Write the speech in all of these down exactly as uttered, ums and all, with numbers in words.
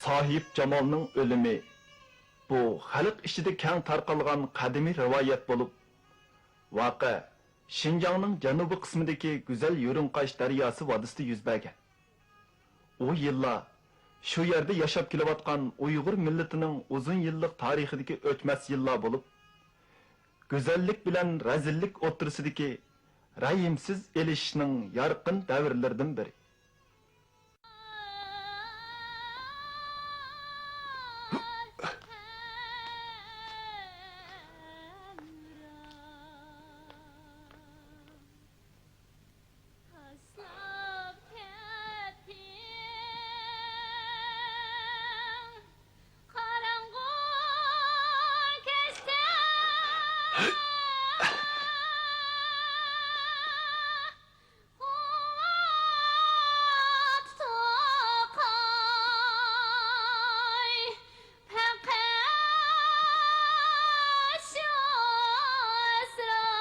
ساھىب جامالنىڭ ئۆلۈمى، بۇ خەلق ئىچىدە كەڭ تارقالغان قەدىمىي رىۋايەت بولۇپ، ۋەقە شىنجاڭنىڭ جەنۇبىي قىسمىدىكى گۈزەل يۇرۇڭقاش دەرياسى ۋادىسىدا يۈز بەرگەن. ئۇ يىللار شۇ يەردە ياشاپ كېلىۋاتقان ئۇيغۇر مىللىتىنىڭ ئۇزۇن يىللىق تارىخىدىكى ئۆچمەس يىللار بولۇپ، گۈزەللىك بىلەن رەزىللىك ئوتتۇرىسىدىكى رەھىمسىز ئېلىشىشنىڭ يارقىن دەۋرلىرىدىن بىرى. تاشلاپ كەتتىڭ قاراڭغۇ كەچتە، غۇۋا تۇتۇقاي. پەقەت شۇ ئەسرار.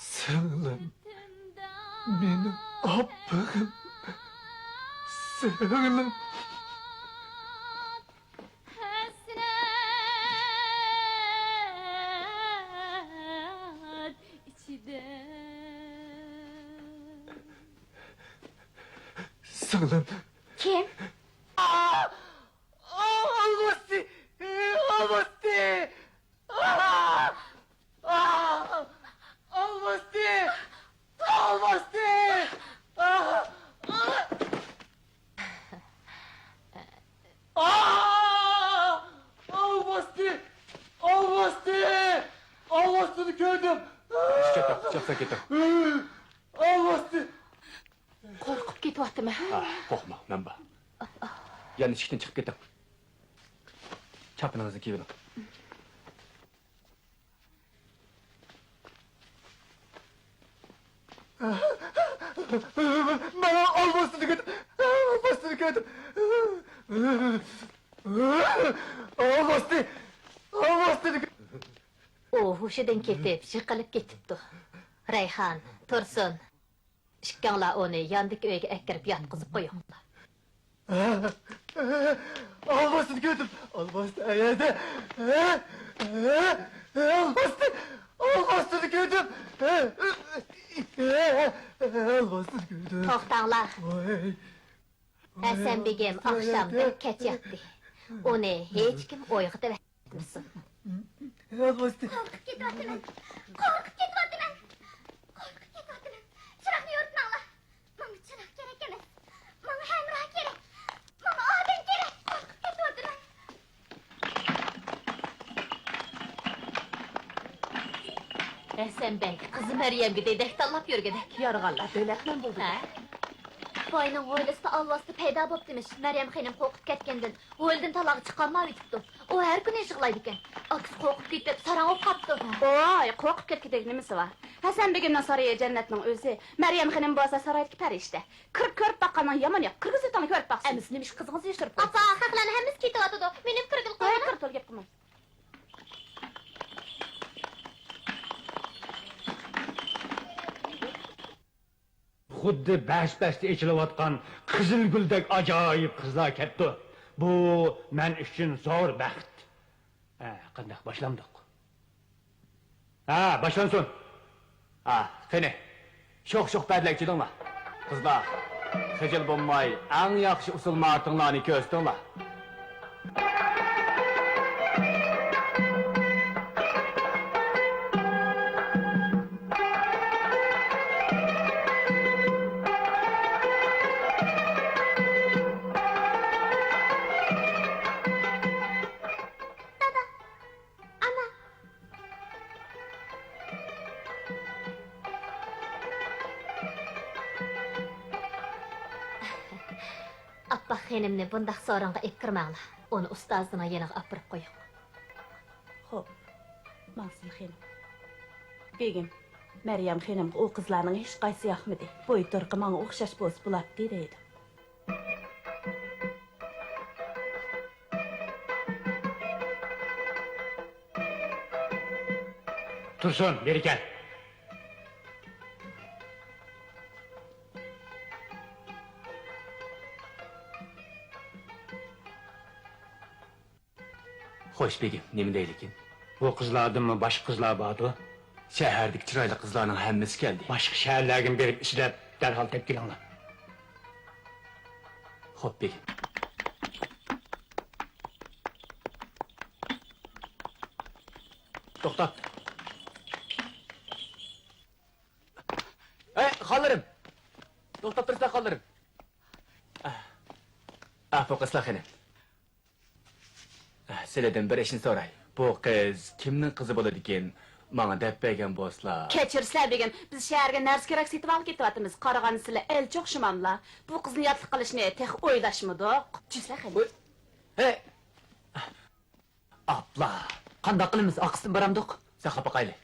سىڭلىم، مېنىڭ ئاپپىغىم، سىڭلىم. ھەسرەت ئىچىدە. سىڭلىم. كىم؟ ئالۋاستى! ئالۋاستى! ئالۋاستى! ئالۋاستى! ئالۋاستى! ئالۋاستىنى كۆردۈم! كېتىڭ، چاپسان كېتىڭ. ئالۋاستى! قورقۇپ كېتىۋاتىمەن. ھە، قورقماڭ، مەن بار. يان ئىشىكتىن چىقىپ كېتىڭ. چاپىنىڭىزنى كىيىۋېلىڭ. مانا ئالۋاستىنى كۆردۈم. ئالۋاستىنى كۆردۈم. ئالۋاستى! ئالۋاستىنى كۆردۈم. ئۇ ھوشىدىن كېتىپ، يىقىلىپ كېتىپتۇ. رەيھان، تۇرسۇن، ئىككىڭلار ئۇنى ياندىكى ئۆيگە ئەكىرىپ ياتقۇزۇپ قويۇڭلار. ئالۋاستىنى كۆردۈم. ئالۋاستى ئەيەردە. ئالۋاستى. ئالۋاستىنى كۆردۈم. ئالۋاستىنى كۆردۈم. توختاڭلار. ۋاي. ھەسەن بېگىم ئاخشام بەك كەچ ياتتى. ئۇنى ھېچكىم ئويغىتىۋەتمىسۇن. قورقۇپ كېتىۋاتىمەن. قورقۇپ كېتىۋاتىمەن. قورقۇپ كېتىۋاتىمەن. چىراغنى يورۇتماڭلار. ماڭا چىراغ كېرەك ئەمەس. ماڭا ھەمراھ كېرەك. ماڭا ئادەم كېرەك. قورقۇپ كېتىۋاتىمەن. ھەسەن بەگ قىزى مەريەمگە دېدەك تاللاپ يۈرگۈدەك. يارىغانلار بۆلەكمەن بولدى. ھە؟ باينىڭ ھويلىسىدا ئالۋاستى پەيدا بوپتىمىش. مەريەم خېنىم قورقۇپ كەتكەندىن ھويلىدىن تالاغا چىقالمايۋېتىپتۇ. ئۇ ھەر كۈنى يىغلايدىكەن. ئاكىسى قورقۇپ كېتىپ، ساراڭ بولۇپ قاپتۇ. ۋاي، قورقۇپ كەتكۈدەك نېمىسى بار؟ ھەسەن بېگىمنىڭ سارىيى جەننەتنىڭ ئۆزى، مەريەم خېنىم بولسا سارايدىكى پەرىشتە. كىرىپ كۆرۈپ باققاننىڭ يامىنى يوق، كىرگۈزۈۋېتىڭلار كۆرۈپ باقسۇن. ئەمىسە نېمە ئىش قىزىڭىزنى يوشۇرۇپ قويدىڭىز؟ ئاپا، خەقلەرنىڭ ھەممىسى كېتىۋاتىدۇ، مېنىمۇ كىرگىلى قويۇڭلار. تولا گەپ قىلماڭ. خۇددى بەش-بەشتە ئېچىلىۋاتقان قىزىل گۈلدەك ئاجايىپ قىزلار كەپتۇ. بۇ مەن ئۈچۈن زور بەخت. ھە، قانداق، باشلامدۇق؟ ھە، باشلانسۇن. ھە، قېنى، شوخ-شوخ پەدىلەك چېلىڭلار. قىزلار، خىجىل بولماي، ئەڭ ياخشى ئۇسسۇل ماھارىتىڭلارنى كۆرسىتىڭلار. دادا، ئانا. ئاپپاق خېنىمنى بۇنداق سورۇنغا ئېلىپ كىرمەڭلار. ئۇنى ئۇستازىنىڭ يېنىغا ئاپىرىپ قويۇڭ. خوپ، ماڭسۇن خېنىم. بېگىم، مەريەم خېنىمغا ئۇ قىزلارنىڭ ھېچقايسىسى ياقمىدى. بوي-تۇرقى ماڭا ئوخشاش بولسا بولاتتى دەيدۇ. تۇرسۇن، بېرى كەل. خوش بېگىم، نېمە دەيلىكىن؟ بۇ قىزلاردىنمۇ باشقا قىزلار باردۇ؟ شەھەردىكى چىرايلىق قىزلارنىڭ ھەممىسى كەلدى. باشقا شەھەرلەرگىمۇ بېرىپ ئىزدەپ، دەرھال تېپىپ كېلىڭلار. خوپ، بېگىم. توختاپ. ھەي، خانلىرىم! توختاپ تۇرسىلا، خانلىرىم! ئەپۇ قىلسىلا، خېنىم. سىلەردىن بىر ئىشنى سوراي. بۇ قىز كىمنىڭ قىزى بولىدىكىن؟ ماڭا دەپ بەرگەن بولسىلا. كەچۈرسىلە، بېگىم، بىز شەھەرگە نەرسە-كېرەك سېتىۋالغىلى كېتىۋاتىمىز. قارىغاندا سىلەر ئەلچى ئوخشىماملا؟ بۇ قىزنى ياتلىق قىلىشنى تېخى ئويلاشمىدۇق. چۈشسىلە، خېنىم. ھەي! ئاپلا! قانداق قىلىمىز؟ ئارقىسىدىن بارامدۇق؟ ساقلاپ باقايلى.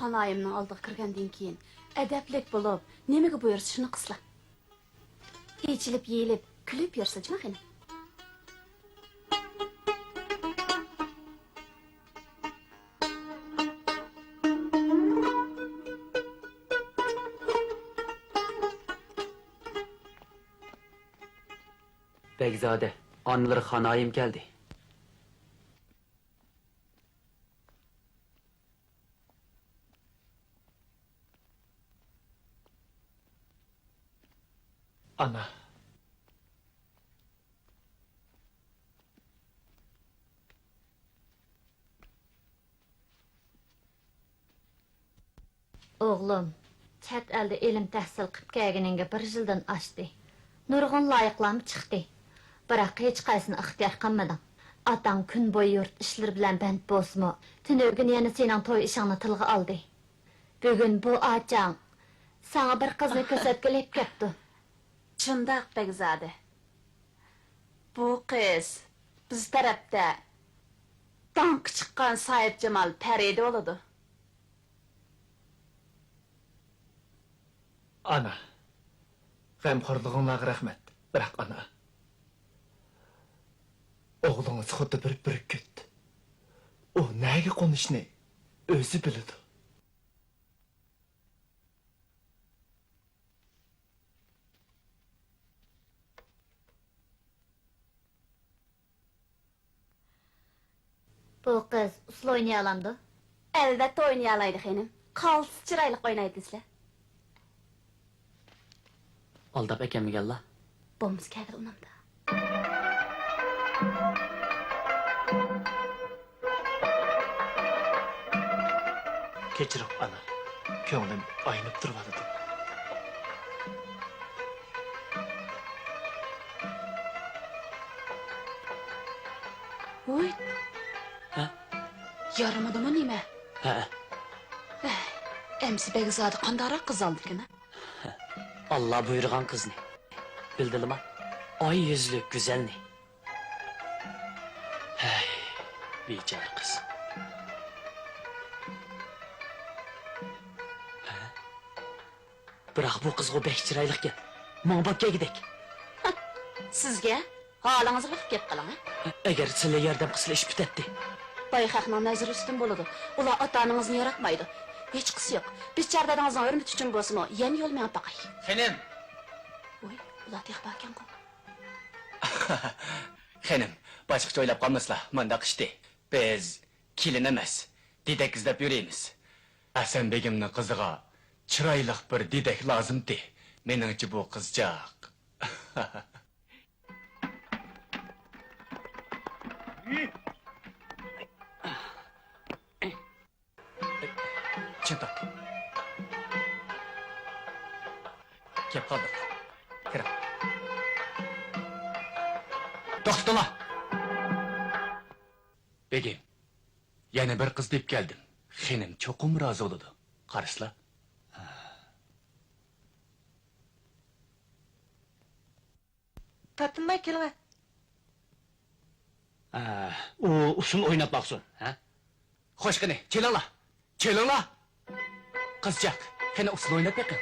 خانايىمنىڭ ئالدىغا كىرگەندىن كېيىن، ئەدەپلىك بولۇپ، نېمىگە بۇيرۇسا، شۇنى قىلسىلا. ئېچىلىپ يېيىلىپ، كۈلۈپ يۈرسىلا جۇمۇ خېنىم. بەگزادە، ئانىلىرى خانايىم كەلدى. ئانا. ئوغلۇم، چەت ئەلدە ئىلىم تەھسىل قىپ كەلگىنىڭگە بىر يىلدىن ئاشتى. نۇرغۇن لايىقلارمۇ چىقتى. بىراق ھېچقايسىسىنى ئىختىيار قىلمىدىڭ. ئاتاڭ كۈن بويى يۇرت ئىشلىرى بىلەن بەند بولسىمۇ، تۈنۈگۈن يەنە سېنىڭ توي ئىشىڭنى تىلغا ئالدى. بۈگۈن بۇ ئاچاڭ ساڭا بىر قىزنى كۆرسەتكىلى ئېلىپ كەپتۇ. شۇنداق، بەگزادە. بۇ قىز بىز تەرەپتە داڭقى چىققان ساھىبجامال پەرىدە بولىدۇ. ئانا، غەمخورلۇقۇڭلارغا رەھمەت. بىراق، ئانا، ئوغلىڭىز خۇددى بىر بۈركۈت. ئۇ نەگە قونۇشنى ئۆزى بىلىدۇ. بۇ قىز ئۇسسۇل ئوينىيالامدۇ؟ ئەلۋەتتە ئوينىيالايدۇ، خېنىم. قالتىس چىرايلىق ئوينايدۇ دېسىلە. ئالداپ ئەكەلمىگەنلا؟ بولمىسا كەلدىلا ئۇنامدا. كەچۈرۈڭ، ئانا. كۆڭلۈم ئاينىپ تۇرۇۋالىدۇ. ۋوي! ھە؟ يارىمىدىمۇ نېمە؟ ھەئە. ئەمسە بەگزادە قانداقراق قىز ئالىدىكىن، ھە؟ ئاللا بۇيرۇغان قىزنى. بىلدىلىما؟ ئاي يۈزلۈك گۈزەلنى. ھەي، بىچارە قىز. ھە؟ بىراق بۇ قىزغۇ بەك چىرايلىقكەن. ماڭا باب كەلگۈدەك. سىزگە؟ ھالىڭىزغا بېقىپ گەپ قىلىڭ، ھە؟ ئەگەر سىلەر ياردەم قىلسىلا ئىش پۈتەتتى. باي خەقنىڭ نەزىرى ئۈستۈن بولىدۇ. ئۇلار ئاتا-ئانىڭىزنى ياراتمايدۇ. ھېچقىسى يوق. بىچارە دادىڭىزنىڭ ھۆرمىتى ئۈچۈن بولسىمۇ، يەنە يول مېڭىپ باقاي. خېنىم! ۋوي، ئۇلار تېخى باركەنغۇ. خېنىم، باشقىچە ئويلاپ قالمىسىلا، مانداق ئىشتى. بىز كېلىن ئەمەس، دېدەك ئىزدەپ يۈرىمىز. ھەسەن بېگىمنىڭ قىزىغا چىرايلىق بىر دېدەك لازىمتى. مېنىڭچە بۇ قىزچاق. چىڭ تارت. كەپ قالدۇق. كىرىڭ. توختىتىڭلار! بېگىم، يەنە بىر قىز دېيىپ كەلدىم. خېنىم چوقۇم رازى بولىدۇ. قارىسىلا. تارتىنماي كېلىڭە. ئە، ئۇ ئۇسسۇل ئويناپ باقسۇن، ھە؟ خوش، قېنى، كېلىڭلار، كېلىڭلار. قىزچاق، قېنى ئۇسسۇل ئويناپ بېقىڭ.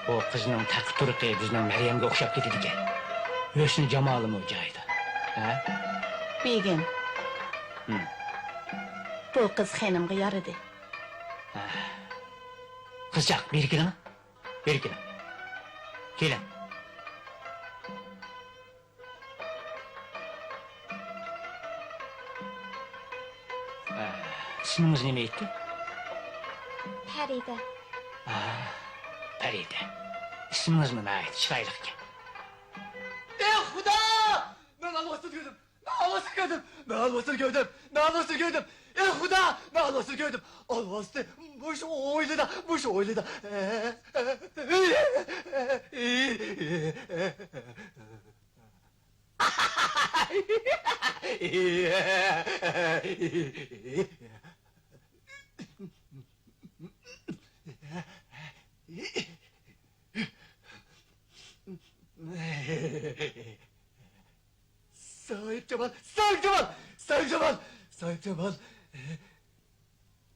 بۇ قىزنىڭ تەقى-تۇرقى بىزنىڭ مەريەمگە ئوخشاپ كېتىدىكەن. ھۆسنى-جامالىمۇ جايىدا. ھە؟ بېگىم. ھىم. بۇ قىز خېنىمغا يارىدى. ھە. قىزچاق، بېرى كېلىڭ. بېرى كېلىڭ. كېلىڭ. ئىسمىڭىز نېمە ئىدى؟ پەرىدە. ئا، پەرىدە. ئىسمىڭىزمۇ ناھايىتى چىرايلىق ئىكەن. ئېھ، خۇدا! مەن ئالۋاستىنى كۆردۈم! مەن ئالۋاستىنى كۆردۈم! مەن ئالۋاستىنى كۆردۈم! مەن ئالۋاستىنى كۆردۈم! ئېھ، خۇدا! مەن ئالۋاستىنى كۆردۈم! ئالۋاستى مۇشۇ ھويلىدا، مۇشۇ ھويلىدا! ساھىبجامال، ساھىبجامال، ساھىبجامال، ساھىبجامال.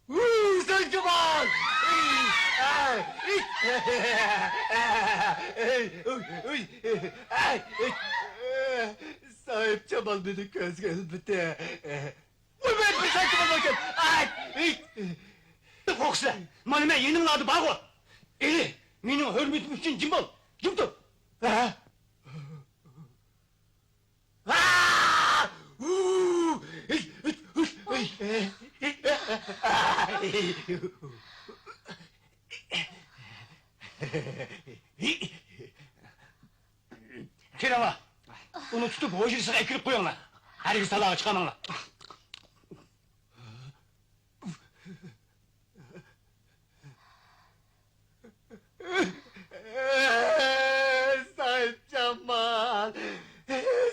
ۋۇي، ساھىبجامال! ئەي، ئەي، ئەي، ئۇي، ئۇي، ئەي، ئەي. ساھىبجامال مېنى كۆزگە ئىلمىدى. ۋۇي، مەن بىر ساھىبجامال باركەن. ئەي، ئەي. قورقىسىلەر، مانا مەن يېنىڭلاردا بارغۇ. ئېلى، مېنىڭ ھۆرمىتىم ئۈچۈن جىم بول. جىم تۇر. ھە؟ كېلىڭلار، ئۇنى تۇتۇپ ھۇجرىسىغا ئەكىرىپ قويۇڭلار. ھەرگىز تالاغا چىقارماڭلار. ساھىبجامال!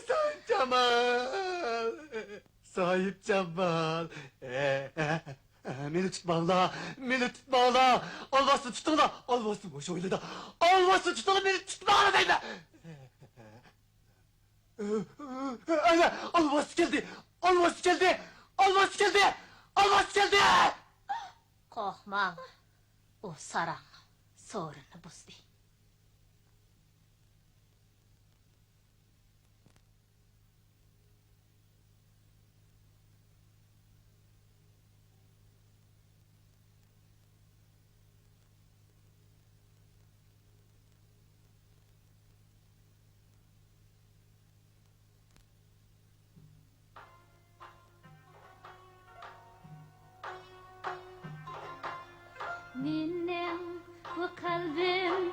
ساھىبجامال! ساھىبجامال! مېنى تۇتماڭلار! مېنى تۇتماڭلار! ئالۋاستىنى تۇتۇڭلار! ئالۋاستى مۇشۇ ھويلىدا! ئالۋاستىنى تۇتۇڭلار، مېنى تۇتماڭلار دەيمەن! ئەنە، ئالۋاستى كەلدى! ئالۋاستى كەلدى! ئالۋاستى كەلدى! ئالۋاستى كەلدى! قورقماڭ، ئۇ ساراڭ سورۇننى بۇزدى. مېنىڭ بۇ قەلبىم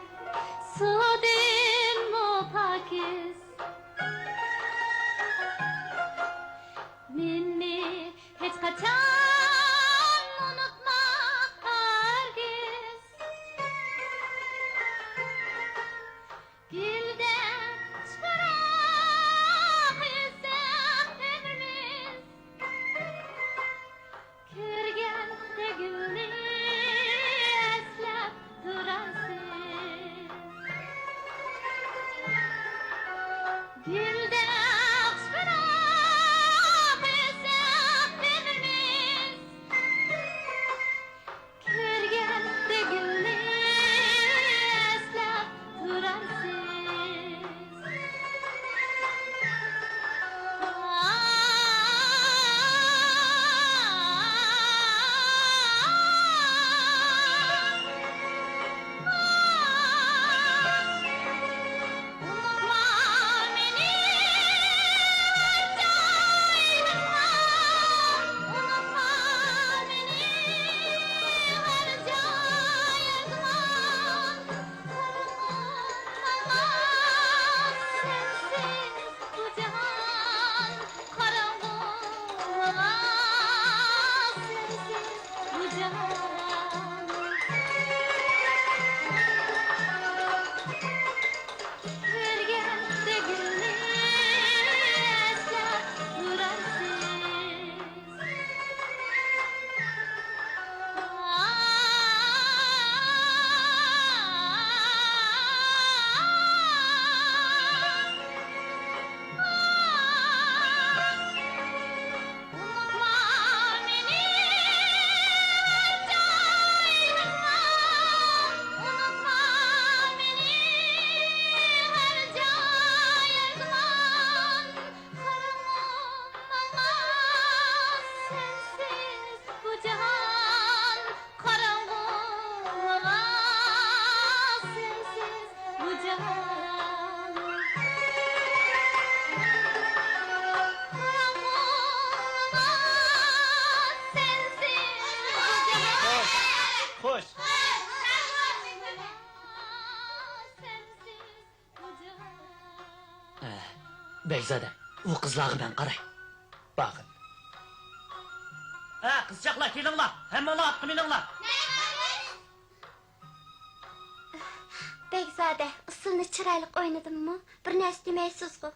بەگزادە، ئۇ قىزلارغا مەن قاراي. بارغىن. ھە، قىزچاقلار، كېلىڭلار. ھەممىڭلار ئاتقا مىنىڭلار. بەگزادە، ئۇسسۇلنى چىرايلىق ئوينىدىممۇ؟ بىر نەرسە دېمەيسىزغۇ؟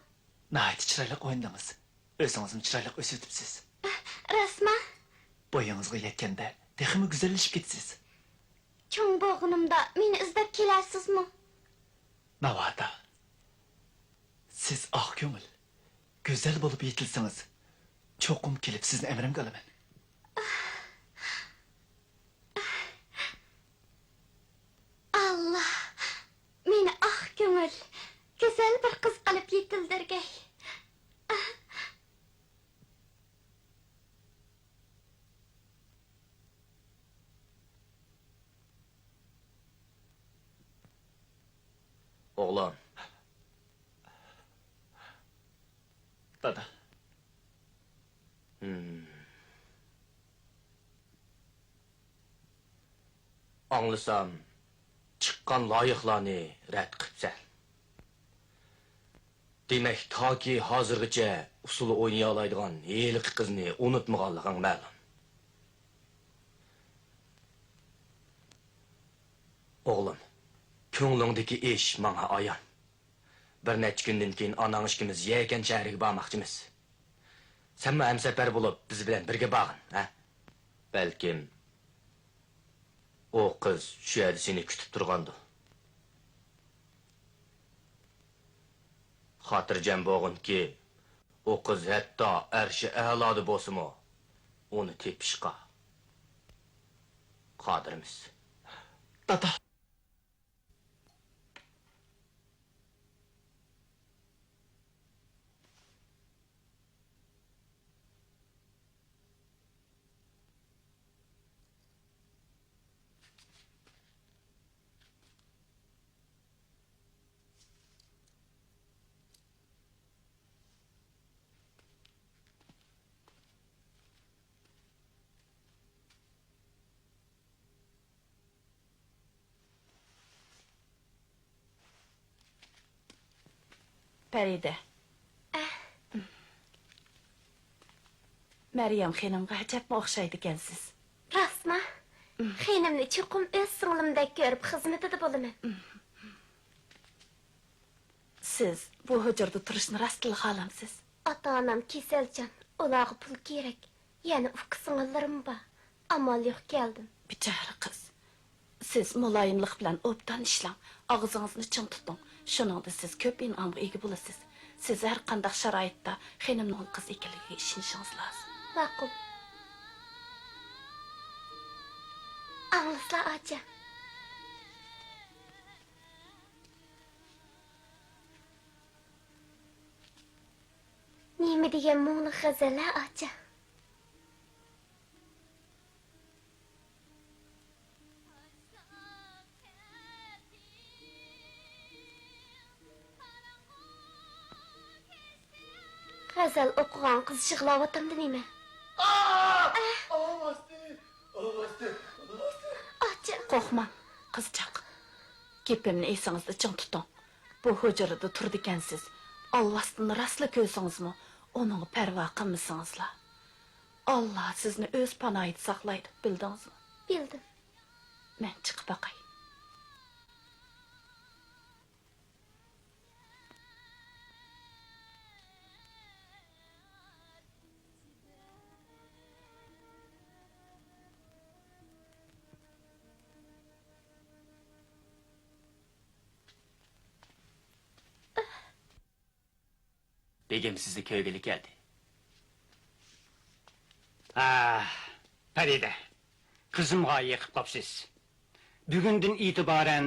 ناھايىتى چىرايلىق ئوينىدىڭىز. ئۆزىڭىزمۇ چىرايلىق ئۆسۈۋېتىپسىز. راستما؟ بويىڭىزغا يەتكەندە تېخىمۇ گۈزەللىشىپ كېتىسىز. چوڭ بولغىنىمدا مېنى ئىزدەپ كېلەرسىزمۇ؟ ناۋادا سىز ئاق كۆڭۈل، گۈزەل بولۇپ يېتىلسىڭىز، چوقۇم كېلىپ سىزنى ئەمرىمگە ئالىمەن. ئاللا، مېنى ئاق كۆڭۈل، گۈزەل بىر قىز قىلىپ يېتىلدۈرگەي. ئوغلۇم. دادا. ھىم. ئاڭلىسام، چىققان لايىقلارنى رەت قىپسەن. دېمەك، تاكى ھازىرغىچە ئۇسسۇل ئوينىيالايدىغان ھېلىقى قىزنى ئۇنتۇمىغانلىقىڭ مەلۇم. ئوغلۇم، كۆڭلۈڭدىكى ئىش ماڭا ئايان. بىر نەچچە كۈندىن كېيىن ئاناڭ ئىككىمىز يەكەن شەھىرىگە بارماقچىمىز. سەنمۇ ھەمسەپەر بولۇپ بىز بىلەن بىرگە بارغىن، ھە؟ بەلكىم ئۇ قىز شۇ يەردە سېنى كۈتۈپ تۇرغاندۇ. خاتىرجەم بولغىنكى، ئۇ قىز ھەتتا ئەرشى ئەلادا بولسىمۇ، ئۇنى تېپىشقا قادىرمىز. دادا! پەرىدە. ئەھ. مەريەم خېنىمغا ئەجەبمۇ ئوخشايدىكەنسىز. راستما؟ خېنىمنى چوقۇم ئۆز سىڭلىمدەك كۆرۈپ خىزمىتىدە بولىمەن. سىز بۇ ھۇجرىدا تۇرۇشنى راستتىنلا خالامسىز؟ ئاتا-ئانام كېسەلچان، ئۇلارغا پۇل كېرەك. يەنە ئۇكا-سىڭىللىرىم بار. ئامال يوق كەلدىم. بىچارە قىز. سىز مۇلايىملىق بىلەن ئوبدان ئىشلەڭ، ئاغزىڭىزنى چىڭ تۇتۇڭ، شۇنىڭدا سىز كۆپ ئىنئامغا ئىگە بولىسىز. سىز ھەر قانداق شارائىتتا خېنىمنىڭ قىزى ئىكەنلىكىگە ئىشىنىشىڭىز لازىم. ماقۇل. ئاڭلىسىلا، ئاچا. نېمە دېگەن مۇڭلۇق غەزەل ھە، ئاچا؟ غەزەل ئوقۇغان قىز يىغلاۋاتامدۇ نېمە؟ ئاھ! ئاۋاستى! ئاۋاستى! ئاۋاستى! ئاچا! قورقماڭ، قىزچاق. گېپىمنى ئېسىڭىزدە چىڭ تۇتۇڭ. بۇ ھۇجرىدا تۇرىدىكەنسىز. ئالۋاستىنى راستلا كۆرسىڭىزمۇ، ئۇنىڭغا پەرۋا قىلمىسىڭىزلا. ئاللا سىزنى ئۆز پاناھىدا ساقلايدۇ، بىلدىڭىزمۇ؟ بىلدىم. مەن چىقىپ باقاي. بېگىم سىزنى كۆرگىلى كەلدى. ھە، پەرىدە، قىزىمغا يېقىپ قاپسىز. بۈگۈندىن ئېتىبارەن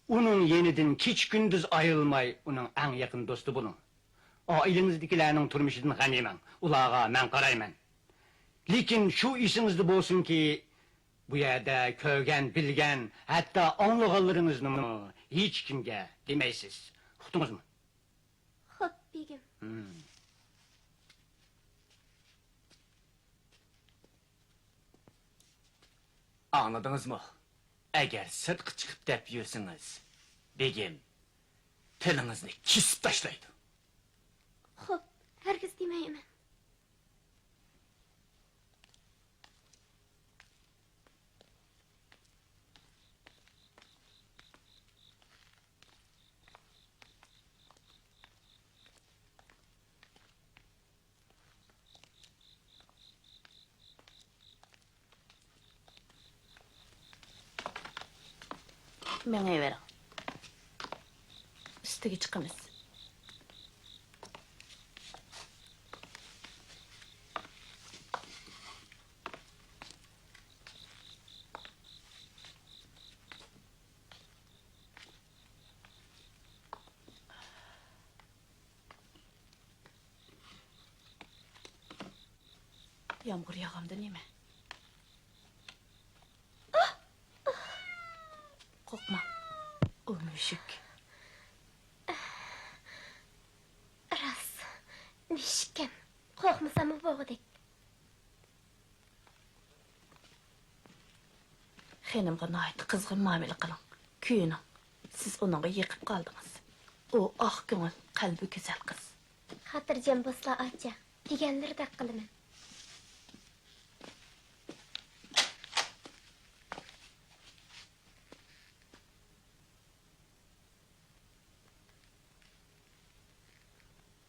ئۇنىڭ يېنىدىن كېچە-كۈندۈز ئايرىلماي، ئۇنىڭ ئەڭ يېقىن دوستى بولۇڭ. ئائىلىڭىزدىكىلەرنىڭ تۇرمۇشىدىن غەم يېمەڭ، ئۇلارغا مەن قارايمەن. لېكىن شۇ ئېسىڭىزدە بولسۇنكى، بۇ يەردە كۆرگەن، بىلگەن، ھەتتا ئاڭلىغانلىرىڭىزنىمۇ ھېچكىمگە دېمەيسىز. ئۇقتىڭىزمۇ؟ خوپ، بېگىم. ھىم. ئاڭلىدىڭىزمۇ؟ ئەگەر سىرتقا چىقىپ دەپ يۈرسىڭىز، بېگىم تىلىڭىزنى كېسىپ تاشلايدۇ. خوپ، ھەرگىز دېمەيمەن. مېڭىۋېرىڭ. ئۈستىگە چىقىمىز. يامغۇر ياغامدۇ نېمە؟ قورقما، ئۇ مۈشۈك. راست، مۈشۈككەن. قورقمىساممۇ بولغۇدەك. خېنىمغا ناھايىتى قىزغىن مۇئامىلە قىلىڭ. كۆيۈنۈڭ. سىز ئۇنىڭغا يېقىپ قالدىڭىز. ئۇ ئاق كۆڭۈل، قەلبى گۈزەل قىز. خاتىرجەم بولسىلا، ئاچا، دېگەنلىرىدەك قىلىمەن.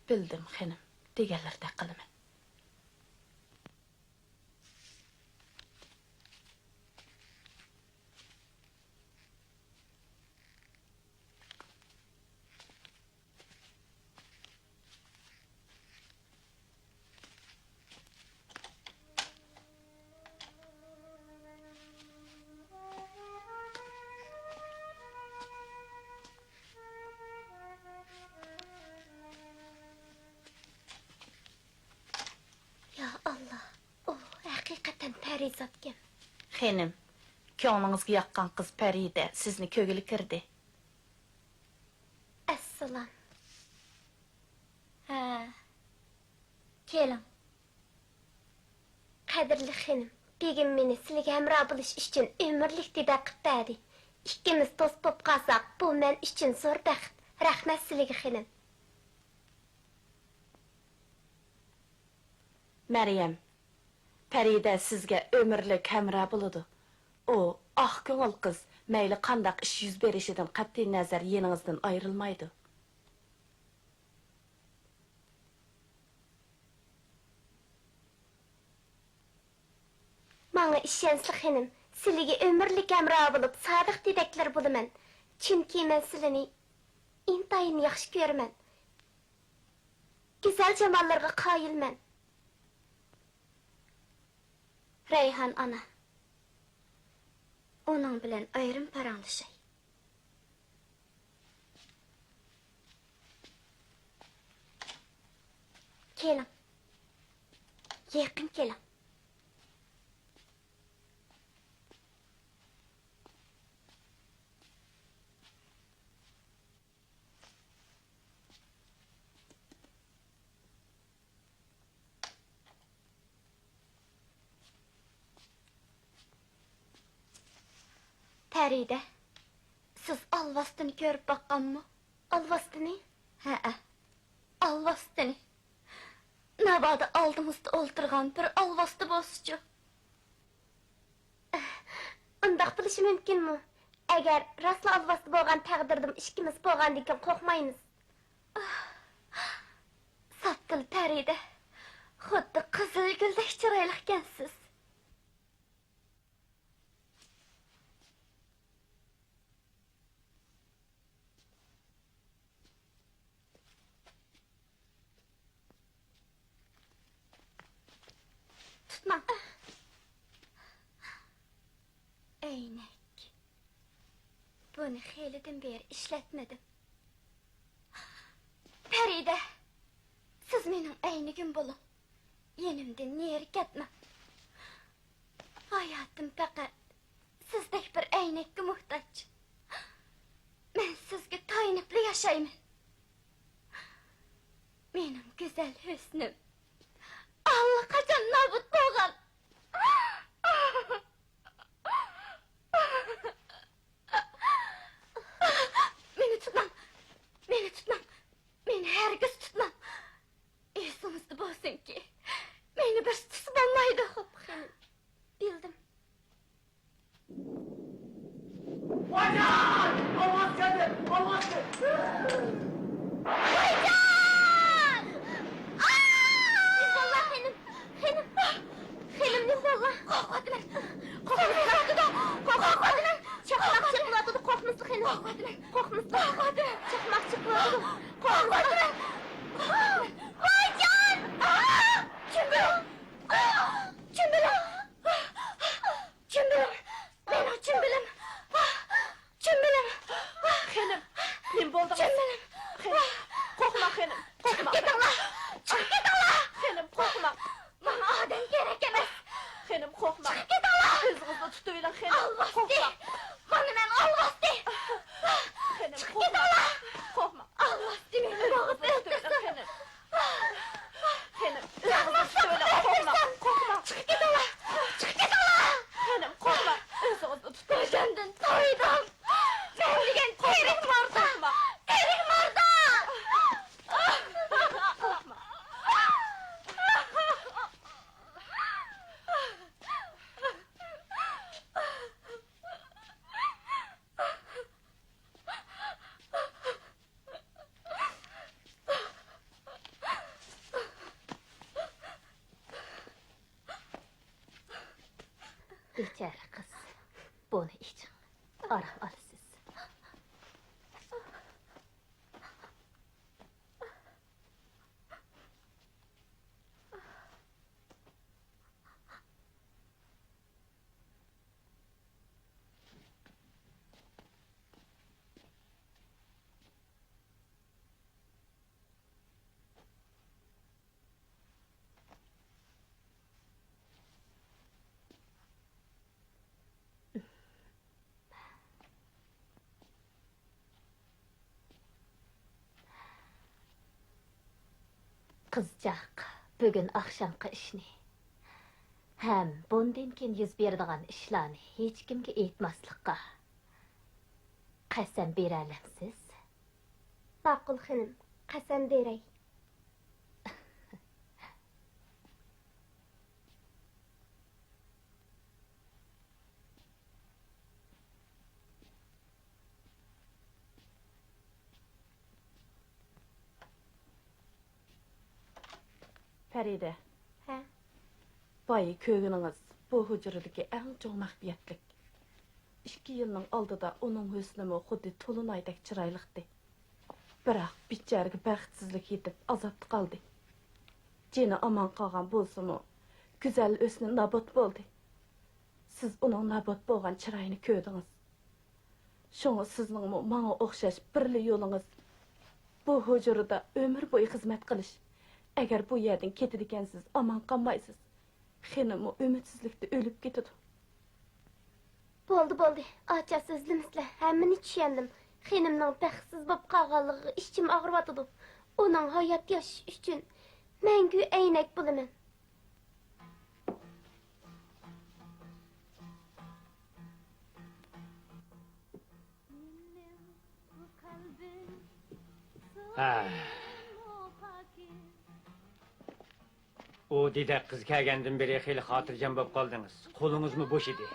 بىلدىم، خېنىم، دېگەنلىرىدەك قىلىمەن. يا ئاللا، ئۇ ھەقىقەتەن پەرىزاتكەن. خېنىم، كۆڭلىڭىزگە ياققان قىز پەرىدە سىزنى كۆرگىلى كىردى. ئەسسالام. ھە، كېلىڭ. قەدىرلىك خېنىم، بېگىم مېنى سىلىگە ھەمراھ بولۇش ئۈچۈن ئۆمۈرلۈك دىدە قىپ بەردى. ئىككىمىز دوست بوپ قالساق، بۇ مەن ئۈچۈن زور بەخت. رەھمەت سىلىگە، خېنىم. مەريەم، پەرىدە سىزگە ئۆمۈرلۈك ھەمراھ بولىدۇ. ئۇ ئاق كۆڭۈل قىز، مەيلى قانداق ئىش يۈز بېرىشىدىن قەتئىينەزەر يېنىڭىزدىن ئايرىلمايدۇ. ماڭا ئىشەنسىلە، خېنىم، سىلىگە ئۆمۈرلۈك ھەمراھ بولۇپ، سادىق دېدەكلەر بولىمەن. چۈنكى مەن سىلىنى ئىنتايىن ياخشى كۆرىمەن. گۈزەل جاماللىرىغا قايىلمەن. رەيھان ئانا، ئۇنىڭ بىلەن ئايرىم پاراڭلىشاي. كېلىڭ، يېقىن كېلىڭ. پەرىدە، سىز ئالۋاستىنى كۆرۈپ باققانمۇ؟ ئالۋاستىنى؟ ھەئە، ئالۋاستىنى. ناۋادا ئالدىڭىزدا ئولتۇرغان بىر ئالۋاستى بولسىچۇ؟ ئۇنداق بولۇشى مۇمكىنمۇ؟ ئەگەر راستلا ئالۋاستى بولغان تەقدىردىمۇ ئىككىمىز بولغاندىكىن قورقمايمىز. ساپتىل پەرىدە، خۇددى قىزىلگۈلدەك چىرايلىقكەنسىز. تۇتماڭ. ئەينەك. بۇنى خېلىدىن بېرى ئىشلەتمىدىم. پەرىدە، سىز مېنىڭ ئەينىكىم بولۇڭ. يېنىمدىن نېرى كەتمەڭ. ھاياتىم پەقەت سىزدەك بىر ئەينەككە موھتاج. مەن سىزگە تايىنىپلا ياشايمەن. مېنىڭ گۈزەل ھۆسنۈم ئاللىقاچان نابۇت بولغان. مېنى تۇتماڭ! مېنى تۇتماڭ! مېنى ھەرگىز تۇتماڭ! ئېسىڭ قورقۇۋاتىمەن. قورقمىسىلا. قورقۇۋاتىمەن. چاقماق چىقىۋاتىدۇ. قورقۇۋاتىمەن. قورقۇۋاتىمەن. ۋايجان! ئاھ! چۈمبىلىڭ! چۈمبىلىڭ! چۈمبىلىڭ! مېنىڭ چۈمبىلىم! چۈمبىلىم! خېنىم، نېمە بولدىڭىز؟ چۈمبىلىم! خېنىم، قورقما، خېنىم، قورقما. چىقىپ كېتىڭلار! چىقىپ كېتىڭلار! خېنىم، قورقما. ماڭا ئادەم كېرەك ئەمەس! خېنىم، قورقما. چىقىپ كېتىڭلار! ئۆزىڭىزنى تۇتۇۋېلىڭ، خېنىم، ئالۋاستى! قورقما. مانا مەن ئالۋاستى! خېنىم، چىقىپ قورقما. كېتىڭلار! قورقما. ئالۋاستى مېنى بوغۇپ ئۆلتۈرسۇن! خېنىم. خېنىم، ئۆزىڭىزنى تۇتۇۋېلىڭ، قورقماڭ، قورقماڭ. چىقىپ كېتىڭلار! چىقىپ كېتىڭلار! خېنىم، قورقماڭ، ئۆزىڭىزنى تۇتۇۋېلىڭ. كۆزۈمدىن تايدىم! مەن دېگەن تىرىك ماردا! تىرىك ماردا! قورقماڭ. بىچارە قىز، بۇنى ئىچىڭ، ئارام ئالىسىز. قىزچاق، بۈگۈن ئاخشامقى ئىشنى ھەم بۇندىن كېيىن يۈز بېرىدىغان ئىشلارنى ھېچكىمگە ئېيتماسلىققا قەسەم بېرەلەمسىز؟ ماقۇل، خېنىم، قەسەم بېرەي. پەرىدە. ھە؟ بايا كۆرگىنىڭىز بۇ ھۇجرىدىكى ئەڭ چوڭ مەخپىيەتلىك. ئىككى يىلنىڭ ئالدىدا ئۇنىڭ ھۆسنىمۇ خۇددى تولۇنئايدەك چىرايلىقتى. بىراق بىچارىگە بەختسىزلىك يېتىپ ئازابتا قالدى. جېنى ئامان قالغان بولسىمۇ، گۈزەل ھۆسنى نابۇت بولدى. سىز ئۇنىڭ نابۇت بولغان چىرايىنى كۆردىڭىز. شۇڭا سىزنىڭمۇ ماڭا ئوخشاش بىرلا يولىڭىز بۇ ھۇجرىدا ئۆمۈر بويى خىزمەت قىلىش. ئەگەر بۇ يەردىن كېتىدىكەنسىز، ئامان قالمايسىز. خېنىممۇ ئۈمىدسىزلىكتە ئۆلۈپ كېتىدۇ. بولدى، بولدى. ئاچا سۆزلىمىسىلە، ھەممىنى چۈشەندىم. خېنىمنىڭ بەختسىز بولۇپ قالغانلىقىغا ئىچىم ئاغرىۋاتىدۇ. ئۇنىڭ ھايات ياشىشى ئۈچۈن مەڭگۈ ئەينەك بولىمەن. ھە. ئۇ دېدەك قىز كەلگەندىن بېرى خېلى خاتىرجەم بولۇپ قالدىڭىز. قولىڭىزمۇ بوش ئىدى.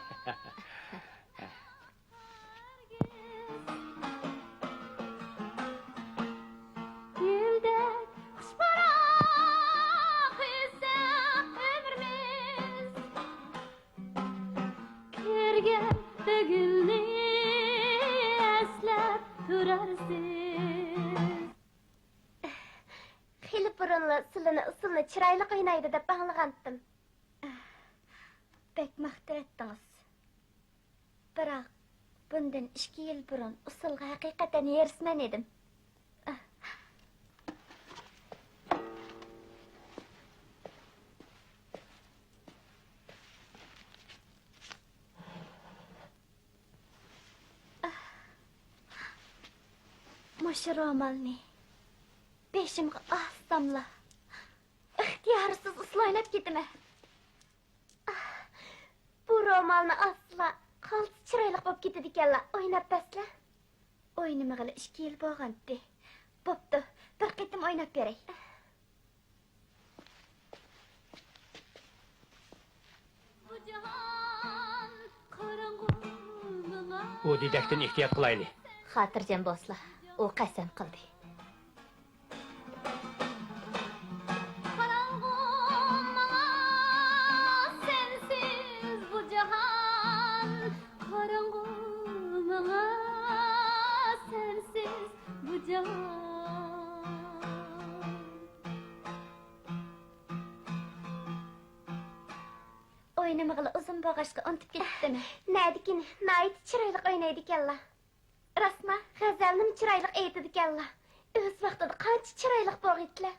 گۈلدەك خۇش پۇراق ئۆتسە ئۆمرىمىز. كۆرگەن بۈگۈننى ئەسلەپ تۇرارسىز. خېلى بۇرۇنلا سىلىنى ئۇسسۇلنى چىرايلىق ئوينايدۇ دەپ ئاڭلىغانتىم. بەك ماختۇر ئەتتىڭىز. بىراق، بۇندىن ئىككى يىل بۇرۇن ئۇسسۇلغا ھەقىقەتەن ھېرىسمەن ئىدىم. مۇشۇ رومالنى بېشىمغا ئالساملا، ئىختىيارسىز ئۇسسۇل ئويناپ كېتىمەن. ئاھ، بۇ رومالنى ئالسىلا، قالتىس چىرايلىق بولۇپ كېتىدىكەنلا، ئويناپ بەرسىلە. ئوينىمىغىلى ئىككى يىل بولغانتى. بوپتۇ، بىر قېتىم ئويناپ بېرەي. بۇ جاھان قاراڭغۇ ماڭا. ئۇ دېدەكتىن ئېھتىيات قىلايلى. خاتىرجەم بولسىلا، ئۇ قەسەم قىلدى. قاراڭغۇ ماڭا، سەنسىز بۇ جاھان قاراڭغۇ ماڭا. ئوينىمىغىلى ئۇزۇن بولغاچقا ئۇنتۇپ كېتىپتىمەن. نەدىكىن ناھايىتى چىرايلىق ئوينايدىكەنلا. راستما، غەزەلنىمۇ چىرايلىق ئېيتىدىكەنلا. ئۆز ۋاقتىدا قانچە چىرايلىق بولغىيتتىلە.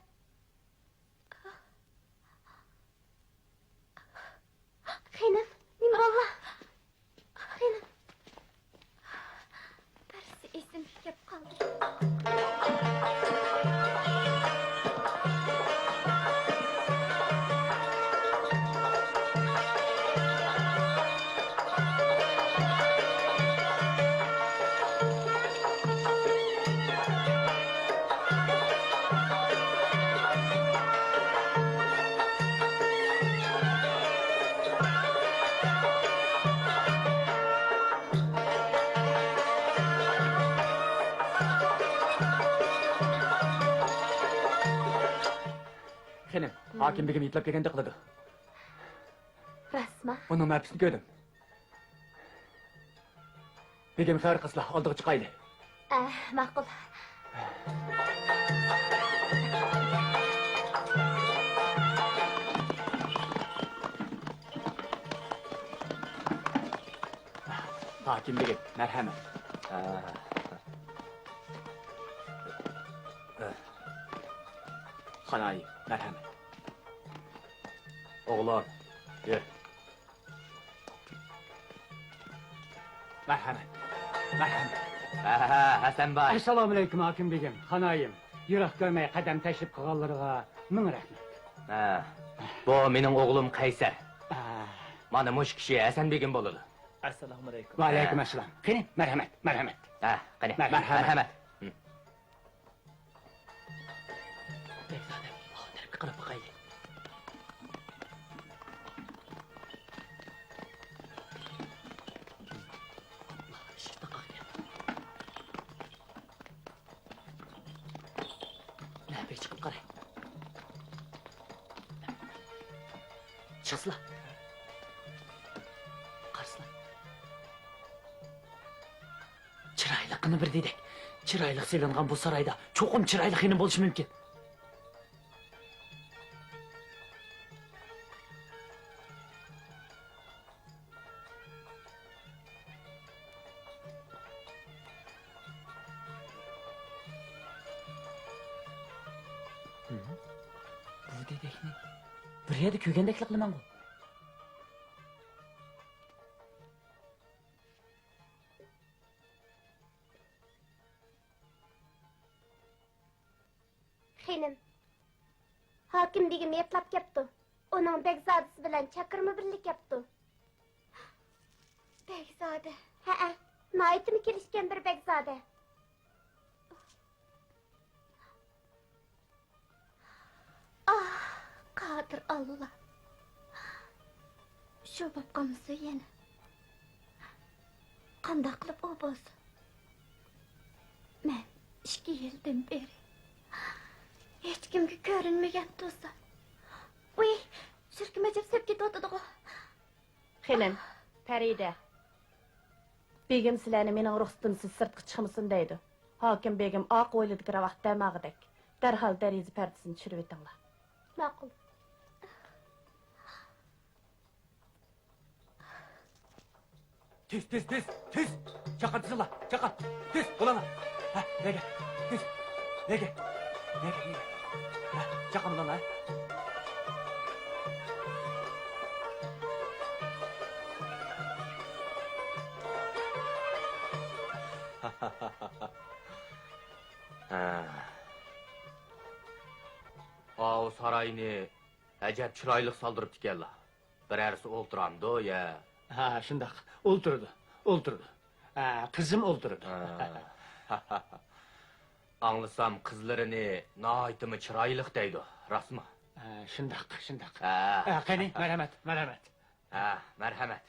خېنىم، نېمە بولدى؟ خېنىم. بىرسى ئېسىمگە كەپ قالدى. خېنىم، ھاكىم بېگىم يېتىلاپ كەلگەندەك قىلىدۇ. راستما؟ ئۇنىڭ مەپىسىنى كۆردۈم. بېگىم خەۋەر قىلسىلا، ئالدىغا چىقايلى. ئە، ماقۇل. ھاكىم بېگىم، مەرھەمەت. خانايىم، مەرھەمەت. ئوغلۇم، يۈر. مەرھەمەت، مەرھەمەت. ھە، ھە، ھەسەنباي. ئەسسالامۇئەلەيكۇم، ھاكىم بېگىم، خانايىم. يىراق كۆرمەي قەدەم تەشرىپ قىلغانلىرىغا مىڭ رەھمەت. ھە، بۇ مېنىڭ ئوغلۇم قەيسەر. ھە. مانا مۇشۇ كىشى ھەسەن بېگىم بولىدۇ. ئەسسالامۇئەلەيكۇم. ۋەئەلەيكۇم ئەسسالام. قېنى، مەرھەمەت، مەرھەمەت. ھە، قېنى، مەرھەمەت. مەرھەمەت. ھىم. بەگزادە، ئاۋۇ تەرەپكە قاراپ باقايلى. ئاپلا، ئىشىك تاقاقكەن. نە، بىر چىقىپ قاراي. چىقسىلا. قارىسىلا. چىرايلىققىنە بىر دېدەك. چىرايلىق سېلىنغان بۇ سارايدا چوقۇم چىرايلىق خېنىم بولۇشى مۇمكىن. بۇ دېدەكنى بىر يەردە كۆرگەندەكلا قىلىمەنغۇ. خېنىم، ھاكىم بېگىم ياتلاپ كەپتۇ. ئۇنىڭ بەگزادىسى بىلەن چاكىرىمۇ بىللە كەپتۇ. بەگزادە؟ ھەئە، ناھايىتىمۇ كېلىشكەن بىر بەگزادە. ئاھ، قادىر ئاللا. شۇ بوپ قالمىسۇن يەنە. قانداق قىلىپ ئۇ بولسۇن؟ مەن ئىككى يىلدىن بېرى ھېچكىمگە كۆرۈنمىگەن تۇرسام، ۋۇي، شىركىم ئەجەب سەپ كېتىۋاتىدىغۇ. خېنىم، پەرىدە، بېگىم سىلەرنى مېنىڭ رۇخسىتىمسىز سىرتقا چىقمىسۇن دەيدۇ. ھاكىم بېگىم ئارقا ھويلىدىكى راۋاق دەم ئالغۇدەك، دەرھال دېرىزە پەردىسىنى چۈشۈرۈۋېتىڭلار. ماقۇل. تېز، تېز، تېز، تېز! چاقا تېزلا، چاقا! تېز، بولالا! ھە، نەگە؟ تېز! نەگە؟ نەگە، نەگە؟ ھە، چاقا بولالا، ھە؟ ھە. ئاۋۇ ساراينى ئەجەب چىرايلىق سالدۇرۇپتىكەنلا. بىرەرسى ئولتۇرامدۇ يا؟ ھا، شۇنداق. ئولتۇرىدۇ، ئولتۇرىدۇ. ھە، قىزىم ئولتۇرىدۇ. ھا. ئاڭلىسام، قىزلىرىنى ناھايىتىمۇ چىرايلىق دەيدۇ، راستمۇ؟ ھە، شۇنداق، شۇنداق. ھە. ھە، قېنى، مەرھەمەت، مەرھەمەت. ھە، مەرھەمەت.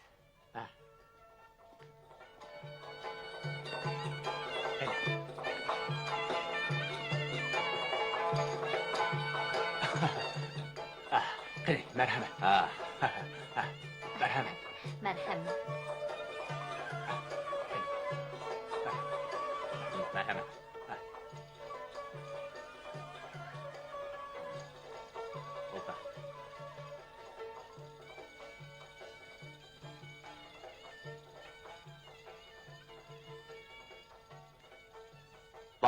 ھە. ھە، قېنى، مەرھەمەت. ھە. ھە، مەرھەمەت. مەرھەمەت. مەرھەمەت. ھە. ئولتۇر.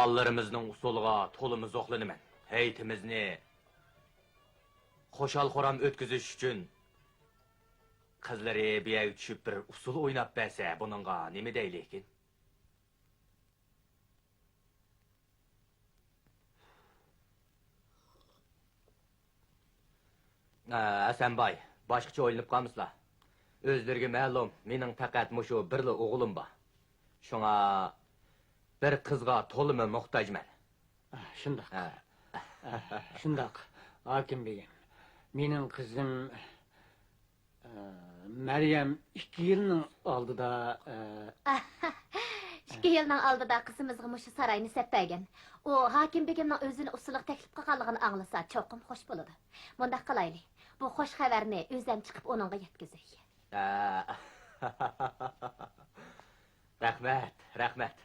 بالىلىرىمىزنىڭ ئۇسسۇلىغا تولىمۇ زوقلىنىمەن. ھېيتىمىزنى خۇشال-خۇرام ئۆتكۈزۈش ئۈچۈن قىزلىرى بۇ يەرگە چۈشۈپ بىر ئۇسسۇل ئويناپ بەرسە، بۇنىڭغا نېمە دەيلىكىن؟ ھە، ھەسەنباي، باشقىچە ئويلىنىپ قالمىسىلا. ئۆزلىرىگە مەلۇم، مېنىڭ پەقەت مۇشۇ بىرلا ئوغلۇم بار. شۇڭا بىر قىزغا تولىمۇ موھتاجمەن. ئە، شۇنداق. ھە. ئە، شۇنداق، ھاكىم بېگىم. مېنىڭ قىزىم، ئە، مەريەم ئىككى يىلنىڭ ئالدىدا، ئە، ئىككى يىلنىڭ ئالدىدا قىزىمىزغا مۇشۇ ساراينى سەپ بەرگەن. ئۇ ھاكىم بېگىمنىڭ ئۆزىنى ئۇسسۇلغا تەكلىپ قىلغانلىقىنى ئاڭلىسا، چوقۇم خوش بولىدۇ. مۇنداق قىلايلى، بۇ خوش خەۋەرنى ئۆزۈم چىقىپ ئۇنىڭغا يەتكۈزەي. ئە، رەھمەت، رەھمەت.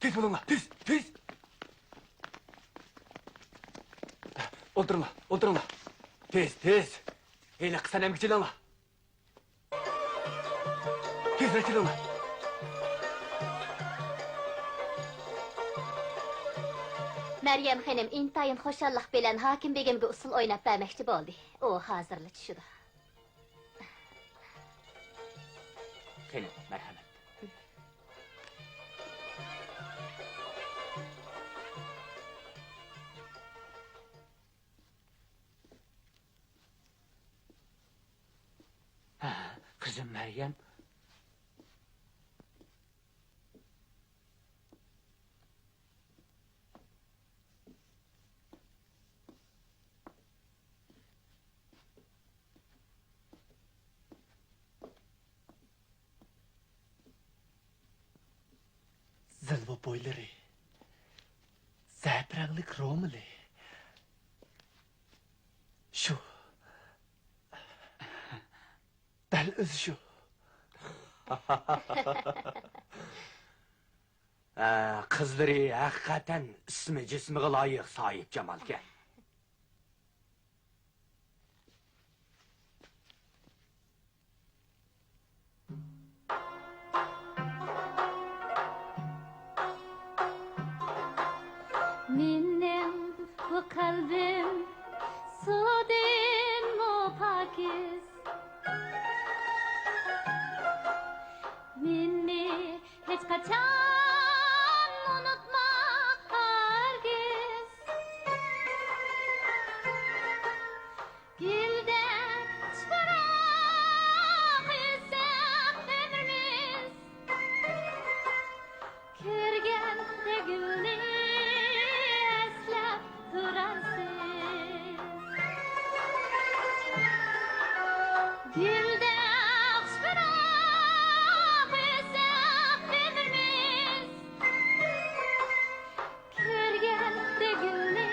تېز بولۇڭلار، تېز، تېز! ئولتۇرۇڭلار، ئولتۇرۇڭلار. تېز، تېز! ھېلىقى سەنەمگە چېلىڭلار. تېزرەك چېلىڭلار. مەريەم خېنىم ئىنتايىن خۇشاللىق بىلەن ھاكىم بېگىمگە ئۇسسۇل ئويناپ بەرمەكچى بولدى. ئۇ ھازىرلا چۈشىدۇ. قېنى، مەرھەمەت. ھە، قىزىم مەريەم. زىلۋا بويلىرى، زەپىرەڭلىك رومىلى. شۇ. دەل ئۆزى شۇ. ھە، قىزلىرى ھەقىقەتەن ئىسمى جىسمىغا لايىق ساھىبجامالكەن. مېنىڭ بۇ قەلبىم سۇدىنمۇ پاكىز. مېنى ھېچقاچان ئۇنتۇما ھەرگىز. گۈلدەك خۇشپۇراق ئۆتسە ئۆمرىمىز، كۆرگەندە گۈلنى ئەسلەپ تۇرارسىز. گۈلدەك خۇشپۇراق ئۆتسە ئۆمرىمىز، كۆرگەندە گۈلنى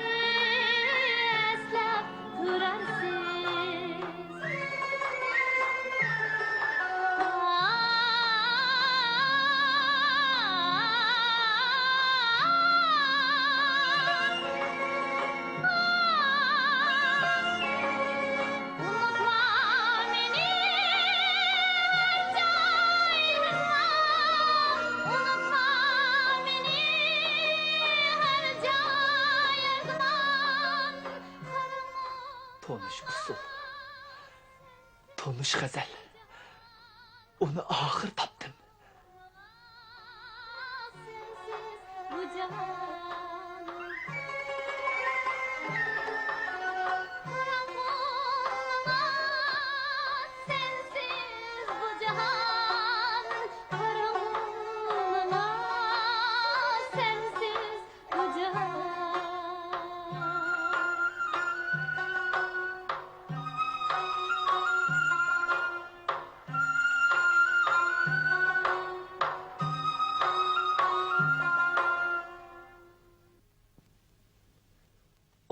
ئەسلەپ تۇرارسىز. تونۇش ئۇسسۇل، تونۇش غەزەل. ئۇنى ئاخىر تاپتىم.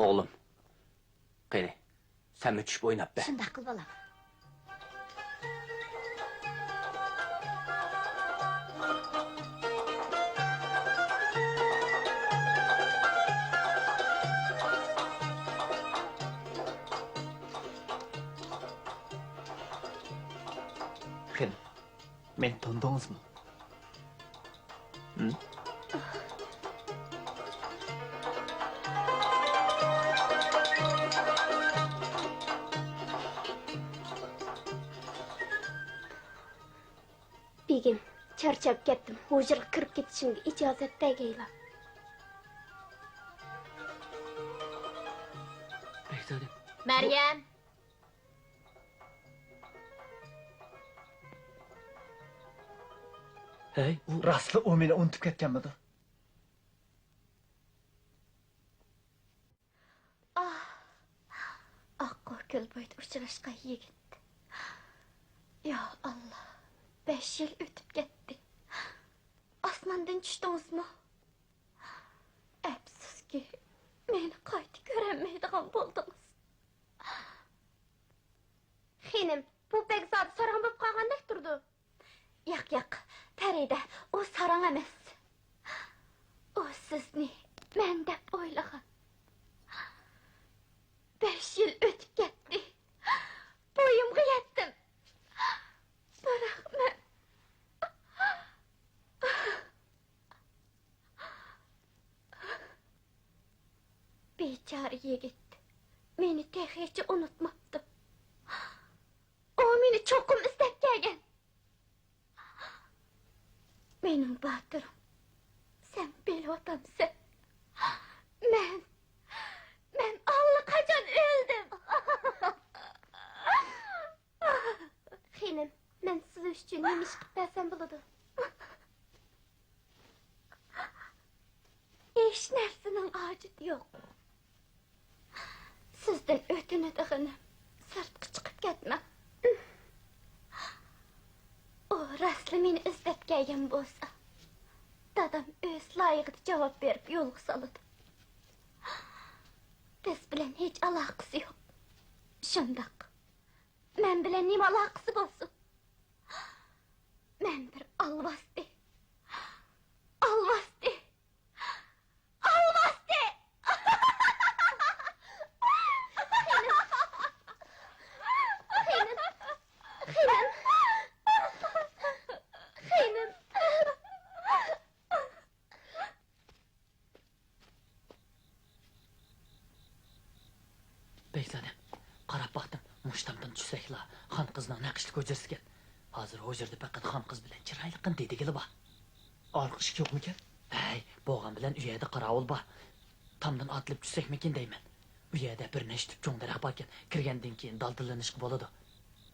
ئوغلۇم، قېنى، سەنمۇ چۈشۈپ ئويناپ بەر. شۇنداق قىل، بالام. خېنىم، مېنى تونۇدىڭىزمۇ؟ ھىم؟ بېگىم، چارچاپ كەتتىم. ھۇجرىغا كىرىپ كېتىشىمگە ئىجازەت بەرگەيلا. بەگزادە. مەريەم! ھەي، ئۇ راستلا ئۇ مېنى ئۇنتۇپ كەتكەنمىدۇ؟ ئاھ، ئاققۇ كۆل بويىدا ئۇچراشقان يىگىت. يا ئاللا، بەش يىل ئۆتۈپ كەتتى. ئاسماندىن چۈشتىڭىزمۇ؟ ئەپسۇسكى، مېنى قايتا كۆرەلمەيدىغان بولدىڭىز. خېنىم، بۇ بەگزادە سارغان بولۇپ قالغاندەك تۇرىدۇ. ياق، ياق، پەرىدە، ئۇ ساراڭ ئەمەس. ئۇ سىزنى مەن دەپ ئويلىغان. بەش يىل ئۆتۈپ كەتتى. بويۇمغا يەتتىم. بىراق مەن بىچارە يىگىت مېنى تېخىچە ئۇنتۇماپتۇ. ئۇ مېنى چوقۇم ئىزدەپ كەلگەن. مېنىڭ باتۇرۇم، سەن بىلىۋاتامسەن؟ مەن، مەن ئاللىقاچان ئۆلدۈم. خېنىم، مەن سىز ئۈچۈن نېمە ئىش قىلىپ بەرسەم بولىدۇ؟ ھېچ نەرسىنىڭ ھاجىتى يوق. سىزدىن ئۆتۈنىدىغىنىم، سىرتقا چىقىپ كەتمەڭ. ئۇ راستلا مېنى ئىزدەپ كەلگەن بولسا، دادام ئۆز لايىقىدا جاۋاب بېرىپ يولغا سالىدۇ. بىز بىلەن ھېچ ئالاقىسى يوق. شۇنداق. مەن بىلەن نېمە ئالاقىسى بولسۇن؟ مەن بىر ئالۋاستى. ئالۋاستى. ئالۋاستى. خېنىم. خېنىم. خېنىم. خېنىم. بەگزادەم، قاراپ باقتىم، مۇشۇ تامدىن چۈشسەكلا، خان قىزنىڭ نەق ئىشلىك ھۇجرىسىكەن. ھازىر ھۇجرىدا پەقەت خان قىز بىلەن چىرايلىققىنا دېدىگىلى بار. ئارقا ئىشىك يوقمىكەن؟ ھەي، بولغان بىلەن ئۇ يەردە قاراۋۇل بار. تامدىن ئاتلىنىپ چۈشسەكمىكىن دەيمەن. ئۇ يەردە بىر نەچچە تۈپ چوڭ دەرەخ باركەن، كىرگەندىن كېيىن دالدىلىنىشقا بولىدۇ.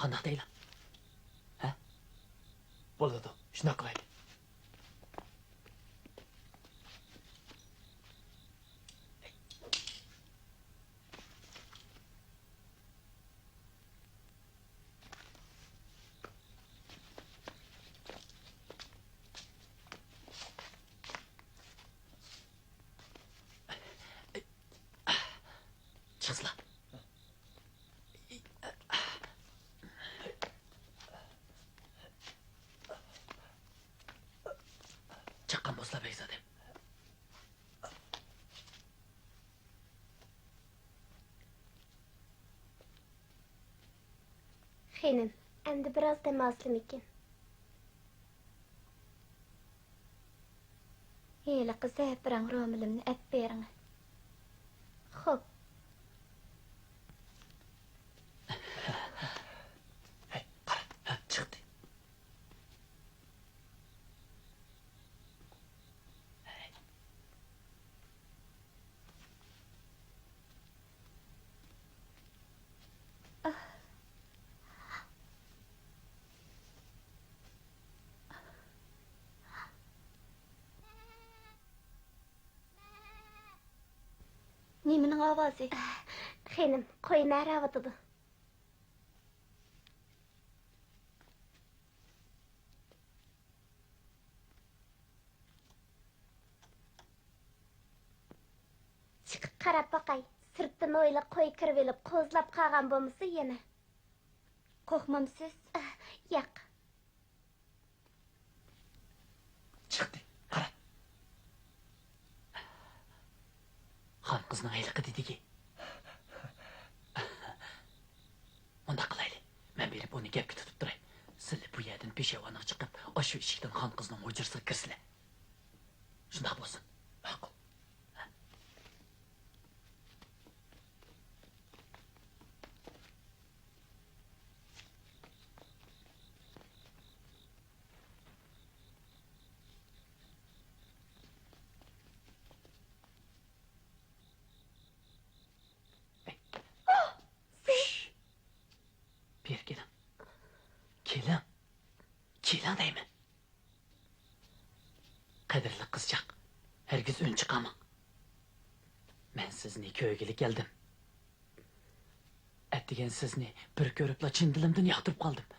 قانداق دەيلا؟ ھە؟ بولىدۇ، شۇنداق قىلايلى. چىقسىلا. چىققان بولسىلا، بەگزادەم. خېنىم، ئەمدى بىراز دەم ئالسىلىمىكىن؟ ھېلىقى زەپىران رومىلىمنى ئەپ بېرىڭ. خوپ. ھەي، قارا، ھە، چىقتى. نېمىنىڭ ئاۋازى؟ خېنىم، قوي مەرەۋاتىدۇ. چىقىپ قاراپ باقاي، سىرتتىن ھويلا قوي كىرىۋېلىپ قوزلاپ قالغان بولمىسۇن يەنە؟ قورقمامسىز؟ ئاھ، ياق. چىقتى، قارا. خان قىزنىڭ ھېلىقى دېدىكى. مۇنداق قىلايلى، مەن بېرىپ ئۇنى گەپكە تۇتۇپ تۇراي. سىلى بۇ يەردە پېشايۋانغا چىقىپ، ئاشۇ ئىشىكتىن خان قىزنىڭ ھۇجرىسىغا كىرسىلە. شۇنداق بولسۇن. ماقۇل. بېرى كېلىڭ. كېلىڭ. كېلىڭ دەيمەن. قەدىرلىك قىزچاق، ھەرگىز ئۈن چىقارماڭ. مەن سىزنى كۆرگىلى كەلدىم. ئەتىگەن سىزنى بىر كۆرۈپلا چىن دىلىمدىن ياقتۇرۇپ قالدىم.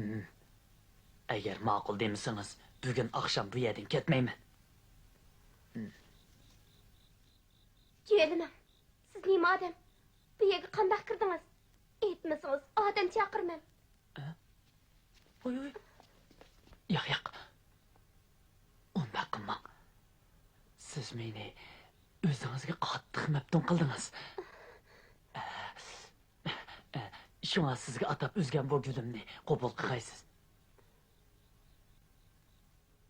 ھىم. ئەگەر ماقۇل دېمىسىڭىز، بۈگۈن ئاخشام بۇ يەردىن كەتمەيمەن. ھىم. جۆيلىمەڭ. سىز نېمە ئادەم؟ بۇ يەرگە قانداق كىردىڭىز؟ ئېيتمىسىڭىز، ئادەم چاقىرىمەن. ئە؟ ۋوي، ۋوي. ياق، ياق. ئۇنداق قىلماڭ. سىز مېنى ئۆزىڭىزگە قاتتىق مەپتۇن قىلدىڭىز. ئە، ئە، شۇڭا سىزگە ئاتاپ ئۈزگەن بۇ گۈلۈمنى قوبۇل قىلغايسىز.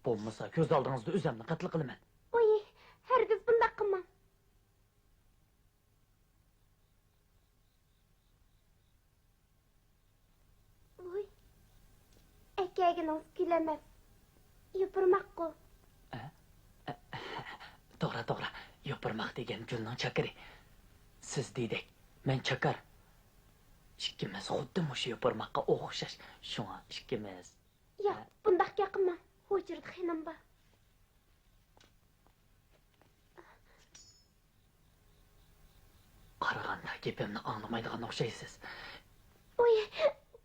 بولمىسا كۆز ئالدىڭىزدا ئۆزۈمنى قەتل قىلىمەن. ۋوي، ھەرگىز بۇنداق قىلماڭ. ۋوي، ئەكەگىنىڭىز گۈل ئەمەس، يوپۇرماققۇ. ئە؟ ئە، توغرا، توغرا، يوپۇرماق دېگەن گۈلنىڭ چاكىرى. سىز دېدەك، مەن چاكار. ئىككىمىز خۇددى مۇشۇ يوپۇرماققا ئوخشاش، شۇڭا ئىككىمىز. ياق، بۇنداق گەپ قىلماڭ، ھۇجرىدا خېنىم بار. قارىغاندا گېپىمنى ئاڭلىمايدىغان ئوخشايسىز. ئۇي،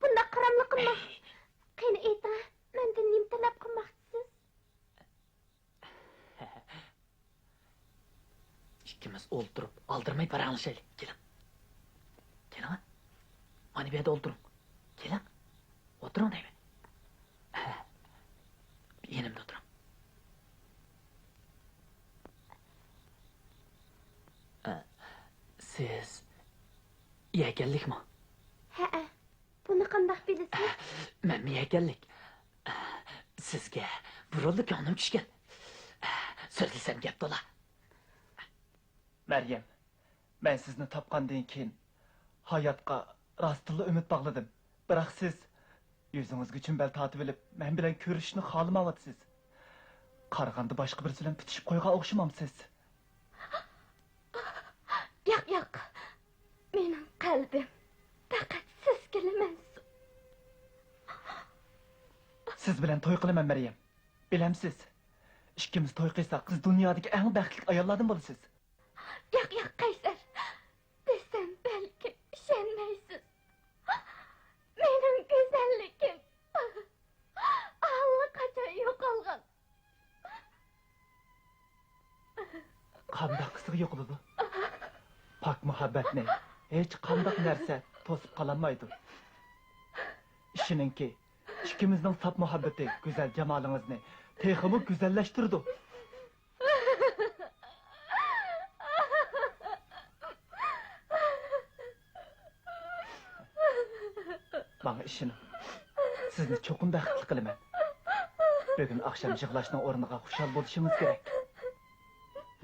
بۇنداق قاراملىقىممۇ؟ قېنى ئېيتىڭ، مەندىن نېمە تەلەپ قىلماقچىسىز؟ ئىككىمىز ئولتۇرۇپ ئالدىرىماي پاراڭلىشايلى. كېلىڭ. كېلىڭ. مانا بۇ يەردە ئولتۇرۇڭ. كېلىڭ. ئولتۇرۇڭ دەيمەن. يېنىمدا ئولتۇرۇڭ. سىز يەكەنلىكمۇ؟ ھەئە. بۇنى قانداق بىلىسىز؟ مەنمۇ يەكەنلىك. سىزگە بۇرۇنلا كۆڭلۈم چۈشكەن. سۆزلىسەم گەپ تولا. مەريەم، مەن سىزنى تاپقاندىن كېيىن ھاياتقا راستتىنلا ئۈمىد باغلىدىم. بىراق سىز يۈزىڭىزگە چۈمبەل تارتىۋېلىپ، مەن بىلەن كۆرۈشۈشنى خالىمايۋاتىسىز. قارىغاندا باشقا بىرسى بىلەن پۈتۈشۈپ قويغان ئوخشىمامسىز؟ ياق، ياق. مېنىڭ قەلبىم پەقەت سىزگىلا مەنسۇپ. سىز بىلەن توي قىلىمەن، مەريەم. بىلەمسىز، ئىككىمىز توي قىلساق، سىز دۇنيادىكى ئەڭ بەختلىك ئاياللاردىن بولىسىز. ياق، ياق، قەيسەر. دېسەم، بەلكىم ئىشەنمەيسىز. مېنىڭ گۈزەللىكىم ئاللىقاچان يوقالغان. قانداق قىلسىغا يوقىلىدۇ؟ پاك مۇھەببەتنى ھېچقانداق نەرسە توسۇپ قالالمايدۇ. ئىشىنىڭكى، ئىككىمىزنىڭ ساپ مۇھەببىتى گۈزەل جامالىڭىزنى تېخىمۇ گۈزەللەشتۈرىدۇ. ماڭا ئىشىنىڭ. سىزنى چوقۇم بەختلىك قىلىمەن. بۈگۈن ئاخشام يىغلاشنىڭ ئورنىغا خۇشال بولۇشىڭىز كېرەك.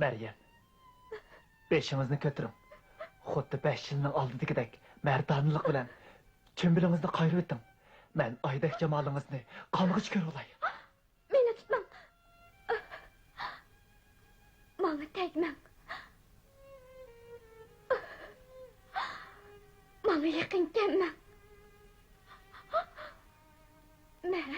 مەريەم، بېشىڭىزنى كۆتۈرۈڭ. خۇددى بەش يىلنىڭ ئالدىدىكىدەك مەردانىلىق بىلەن چۈمبىلىڭىزنى قايرىۋېتىڭ. مەن ئايدەك جامالىڭىزنى قانغىچە كۆرۈۋالاي. مېنى تۇتماڭ. ماڭا تەگمەڭ. ماڭا يېقىن كەلمەڭ. مەن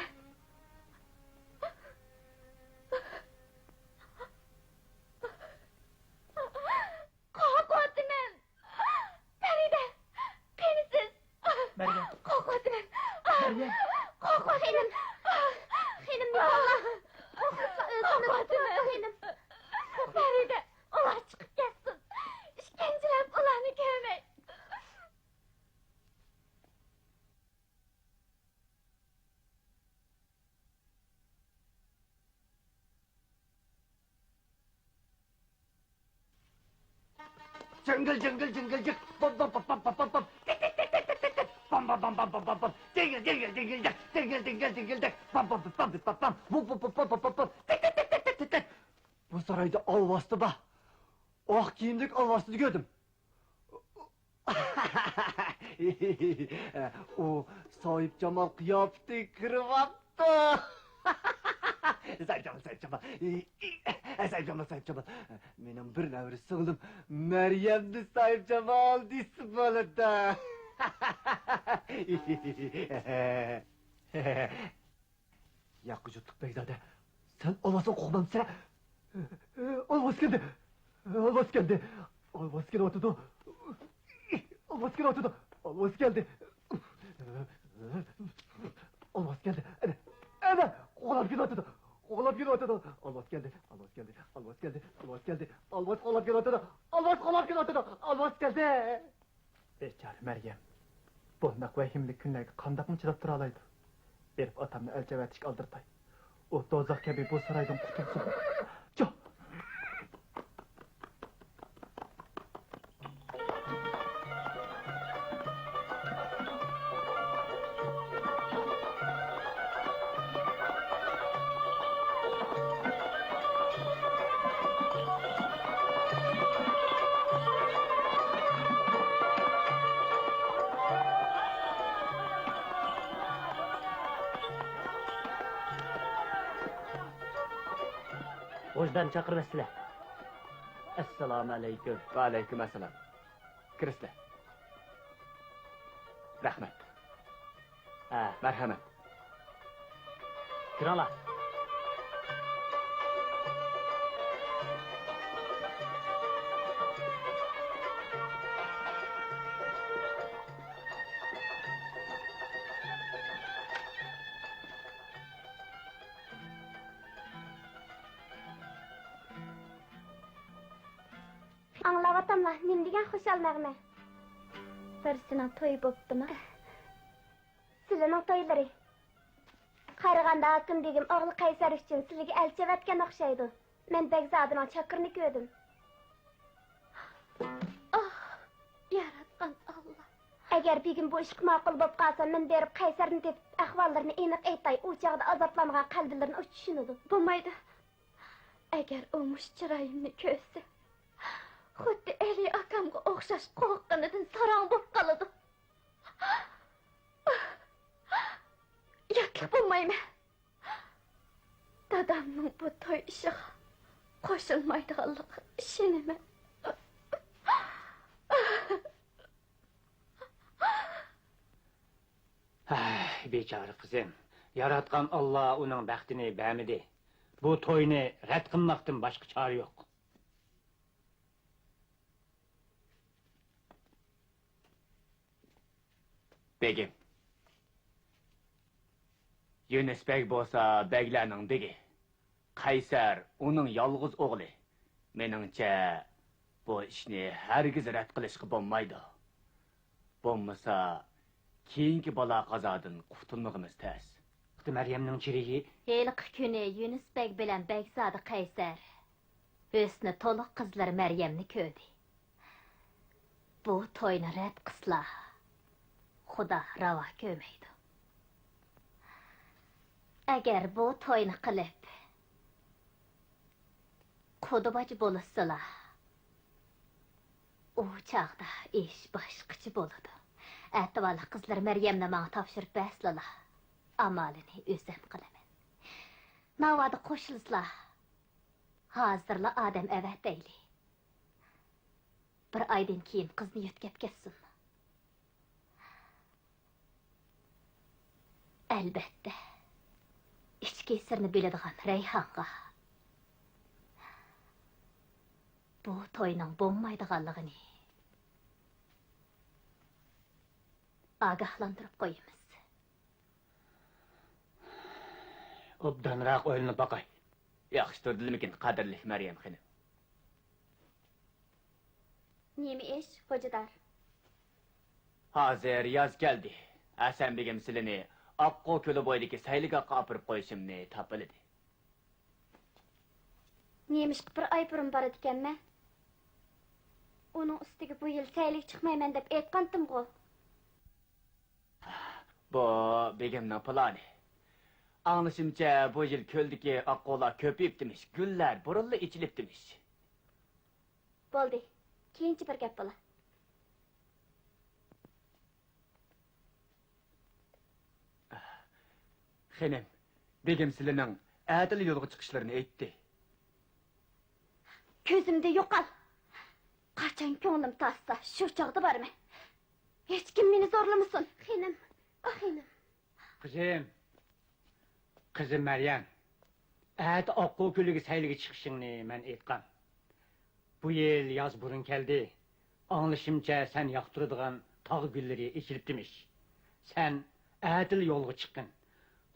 قورقۇۋاتىمەن. پەرىدە، قېنى سىز؟ مەريەم. قورقۇۋاتىمەن. مەريەم. قورقۇۋاتىمەن. خېنىم، خېنىم، نېمە بولدى؟ قورقۇۋاتىمەن. خېنىم. پەرىدە، ئۇلار چىقىپ كەتسۇن. ئىشكەنجىلەپ ئۇلارنى كۆرمەي. جىڭگىل، جىڭگىل، جىڭگىل، جىق. بوپ، بوپ، بوپ. تىت، تىت، تىت. بام، بام، بام، بام، بام، بام، بام. دىڭگىل، دىڭگىل، دىڭگىلدەك، دىڭگىل، دىڭگىل، دىڭگىلدەك. بام، بام، بام، بام، بام، بام، بام. بۇ، بۇ، بۇ، بۇ، بۇ، بۇ، بۇ. تەك، تەك، تەك، تەك، تەك، تەك. بۇ سارايدا ئالۋاستى بار. ئاق كىيىمدىكى ئالۋاستىنى كۆردۈم. ئۇ ساھىبجامال قىياپىتىگە كىرىۋاپتۇ. ساھىبجامال، ساھىبجامال. ساھىبجامال، ساھىبجامال. مېنىڭ بىر نەۋرە سىڭلىم مەريەمنى ساھىبجامال دېسە بولىدۇ. ياققۇ جۇتلۇق بەگزادە، سەن ئالۋاستىنى قوغدامسەن؟ ئالۋاستى كەلدى! ئالۋاستى كەلدى! ئالۋاستى كېلىۋاتىدۇ! ئالۋاستى كېلىۋاتىدۇ! ئالۋاستى كەلدى! ئالۋاستى كەلدى! ئەنە، ئەنە، قوغلاپ كېلىۋاتىدۇ! قوغلاپ كېلىۋاتىدۇ! ئالۋاستى كەلدى! ئالۋاستى كەلدى! ئالۋاستى كەلدى! ئالۋاستى قوغلاپ كېلىۋاتىدۇ! ئالۋاستى قوغلاپ كېلىۋاتىدۇ! ئالۋاستى كەلدى! بىچارە مەريەم، بۇنداق ۋەھىمىلىك كۈنلەرگە قانداقمۇ چىداپ تۇرالايدۇ؟ بېرىپ ئاتامنى ئەلچى ئەۋەتىشكە ئالدىرىتاي. ئۇ دوزاخ كەبى بۇ سارايدىن قۇتۇلسۇن. جا! ۋۇجدان چاقىرىۋەتسىلە. ئەسسالامۇ ئەلەيكۇم. ۋەئەلەيكۇم ئەسسالام. كىرىسىلە. رەھمەت. ھە، مەرھەمەت. كىرىڭلار. ئاڭلاۋاتاملا، نېمە دېگەن خۇشال نەغمە؟ بىرسىنىڭ تويى بوپتىما؟ سىلىنىڭ تويلىرى. قارىغاندا ھاكىم بېگىم ئوغلى قەيسەر ئۈچۈن سىلىگە ئەلچى ئەۋەتكەن ئوخشايدۇ. مەن بەگزادىنىڭ چاكىرىنى كۆردۈم. ئاھ، ياراتقان ئاللا! ئەگەر بېگىم بۇ ئىشقا ماقۇل بوپ قالسا، مەن بېرىپ قەيسەرنى تېپىپ، ئەھۋاللىرىنى ئېنىق ئېيتاي، ئۇ چاغدا ئازابلانغان قەلبىلىرىنى ئۇ چۈشىنىدۇ. بولمايدۇ. ئەگەر ئۇ مۇشۇ چىرايىمنى كۆرسە، خۇددى ئەلى ئاكامغا ئوخشاش قورققىنىدىن ساراڭ بوپ قالىدۇ. ياتلىق بولمايمەن. دادامنىڭ بۇ توي ئىشىغا قوشۇلمايدىغانلىقىغا ئىشىنىمەن. ھەي، بىچارە قىزىم، ياراتقان ئاللا ئۇنىڭ بەختىنى بەرمىدى. بۇ توينى رەت قىلماقتىن باشقا چارە يوق. بېگىم. يۈنۈس بەگ بولسا بەگلەرنىڭ بېگى. قەيسەر ئۇنىڭ يالغۇز ئوغلى. مېنىڭچە، بۇ ئىشنى ھەرگىز رەت قىلىشقا بولمايدۇ. بولمىسا، كېيىنكى بالا-قازادىن قۇتۇلمىغىمىز تەس. ئۇختى مەريەمنىڭ چىرىگى. ھېلىقى كۈنى يۈنۈس بەگ بىلەن بەگزادە قەيسەر ھۆسنى تولۇق قىزلىرى مەريەمنى كۆردى. بۇ توينى رەت قىلسىلا، خۇدا راۋا كۆرمەيدۇ. ئەگەر بۇ توينى قىلىپ، قۇدا باجا بولۇشسىلا، ئۇ چاغدا ئىش باشقىچە بولىدۇ. ئەتىۋارلىق قىزلىرى مەريەمنى ماڭا تاپشۇرۇپ بەرسىلىلا، ئامالىنى ئۆزۈم قىلىمەن. ناۋادا قوشۇلسىلا، ھازىرلا ئادەم ئەۋەتەيلى. بىر ئايدىن كېيىن قىزنى يۆتكەپ كەتسۇن. ئەلبەتتە، ئىچكى سىرنى بىلىدىغان رەيھانغا بۇ توينىڭ بولمايدىغانلىقىنى ئاگاھلاندۇرۇپ قويىمىز. ئوبدانراق ئويلىنىپ باقاي. ياخشى تۇردىلىمىكىن، قەدىرلىك مەريەم خېنىم؟ نېمە ئىش، خوجىدار؟ ھازىر ياز كەلدى. ھەسەن بېگىم سىلىنى ئاققۇ كۆلى بويىدىكى سەيلىگاھقا ئاپىرىپ قويۇشۇمنى تاپىلىدى. نېمىشقا بىر ئاي بۇرۇن بارىدىكەنمەن؟ ئۇنىڭ ئۈستىگە بۇ يىل سەيلىگە چىقمايمەن دەپ ئېيتقانتىمغۇ؟ بۇ بېگىمنىڭ پىلانى. ئاڭلىشىمچە، بۇ يىل كۆلدىكى ئاققۇلار كۆپىيىپتىمىش، گۈللەر بۇرۇنلا ئېچىلىپتىمىش. بولدى، كېيىنچە بىر گەپ بولا. خېنىم، بېگىم سىلىنىڭ ئەتىلا يولغا چىقىشلىرىنى ئېيتتى. كۆزۈمدىن يوقال! قاچان كۆڭلۈم تارتسا، شۇ چاغدا بارىمەن. ھېچكىم مېنى زورلىمىسۇن. خېنىم، ئاھ، خېنىم. قىزىم، قىزىم مەريەم، ئەتە ئاققۇ كۆلىگە سەيلىگە چىقىشىڭنى مەن ئېيتقان. بۇ يىل ياز بۇرۇن كەلدى. ئاڭلىشىمچە، سەن ياقتۇرىدىغان تاغ گۈللىرى ئېچىلىپتىمىش. سەن ئەتىلا يولغا چىققىن.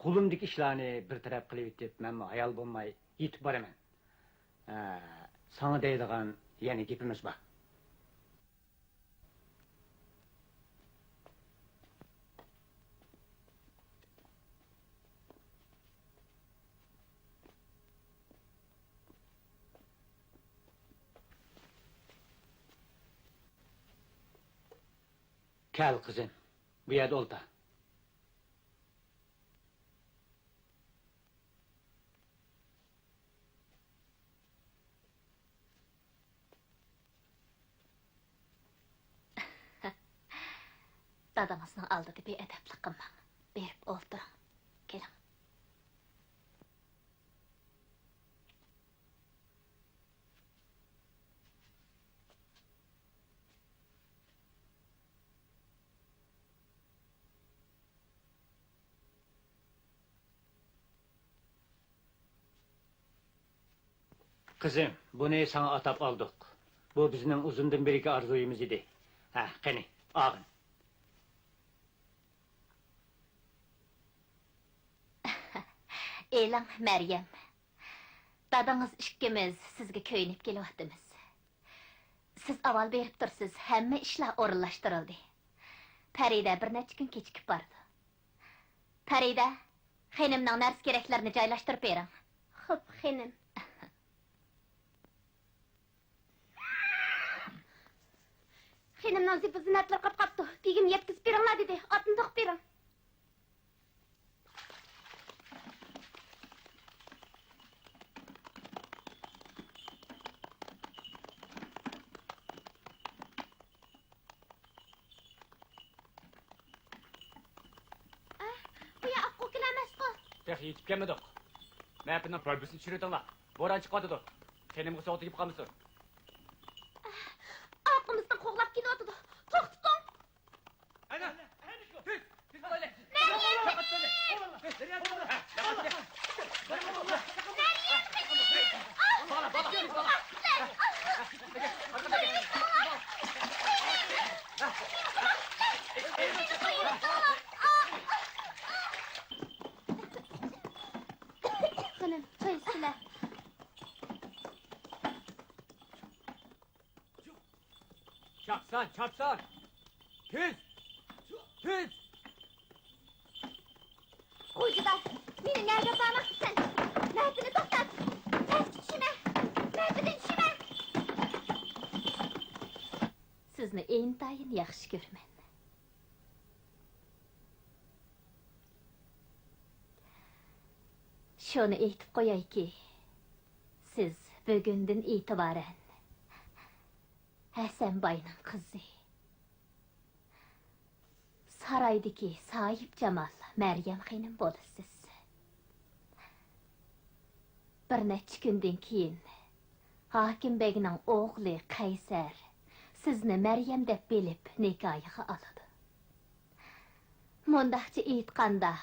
قولۇمدىكى ئىشلارنى بىر تەرەپ قىلىۋېتىپ، مەنمۇ ھايال بولماي يېتىپ بارىمەن. ھە، ساڭا دەيدىغان يەنە گېپىمىز بار. كەل، قىزىم، بۇ يەردە ئولتۇر. دادىڭىزنىڭ ئالدىدا بىئەدەپلىك قىلماڭ. بېرىپ ئولتۇرۇڭ. كېلىڭ. قىزىم، بۇنى ساڭا ئاتاپ ئالدۇق. بۇ بىزنىڭ ئۇزۇندىن بېرىكى ئارزۇيىمىز ئىدى. ھە، قېنى، ئاغىن. ئېلىڭ، مەريەم. دادىڭىز ئىككىمىز سىزگە كۆيۈنۈپ كېلىۋاتىمىز. سىز ئاۋۋال بېرىپ تۇرسىز، ھەممە ئىشلار ئورۇنلاشتۇرۇلدى. پەرىدە بىر نەچچە كۈن كېچىكىپ بارىدۇ. پەرىدە، خېنىمنىڭ نەرسە-كېرەكلىرىنى جايلاشتۇرۇپ بېرىڭ. خوپ، خېنىم. خېنىمنىڭ زىبۇ-زىننەتلىرى قاپقاپتۇ. بېگىم يەتكۈزۈپ بېرىڭلار دېدى. ئاتنى توقۇپ بېرىڭ. ئەھ، بۇ يا ئاققۇ ئەمەسقۇ؟ تېخى يېتىپ كەلمىدۇق. مەپىنىڭ پۇربىسىنى چۈشۈرۈۋېتىڭلار. بوران چىقىۋاتىدۇ. خېنىمغا سوغۇق تېگىپ قالمىسۇن. ئارقىمىزدىن قوغلاپ كېلىۋاتىدۇ. توختىتىڭ! ئەنە! تېز! تېز بولايلى! مەريەم خېنىم! خېنىم، چاي ئىچكىلە. چاپسان، چاپسان! تېز! تېز! خوجىدا، مېنى نەگە ئاپارماقچىسەن؟ مەپىنى توختات! پەسكە چۈشىمە! مەپىدىن چۈشىمە! سىزنى ئىنتايىن ياخشى كۆرىمەن. شۇنى ئېيتىپ قويايكى، سىز بۈگۈندىن ئېتىبارەن ھەسەن باينىڭ قىزى، سارايدىكى ساھىبجامال مەريەم خېنىم بولىسىز. بىر نەچچە كۈندىن كېيىن ھاكىم بەگنىڭ ئوغلى قەيسەر سىزنى مەريەم دەپ بىلىپ نىكاھىغا ئالىدۇ. مۇنداقچە ئېيتقاندا،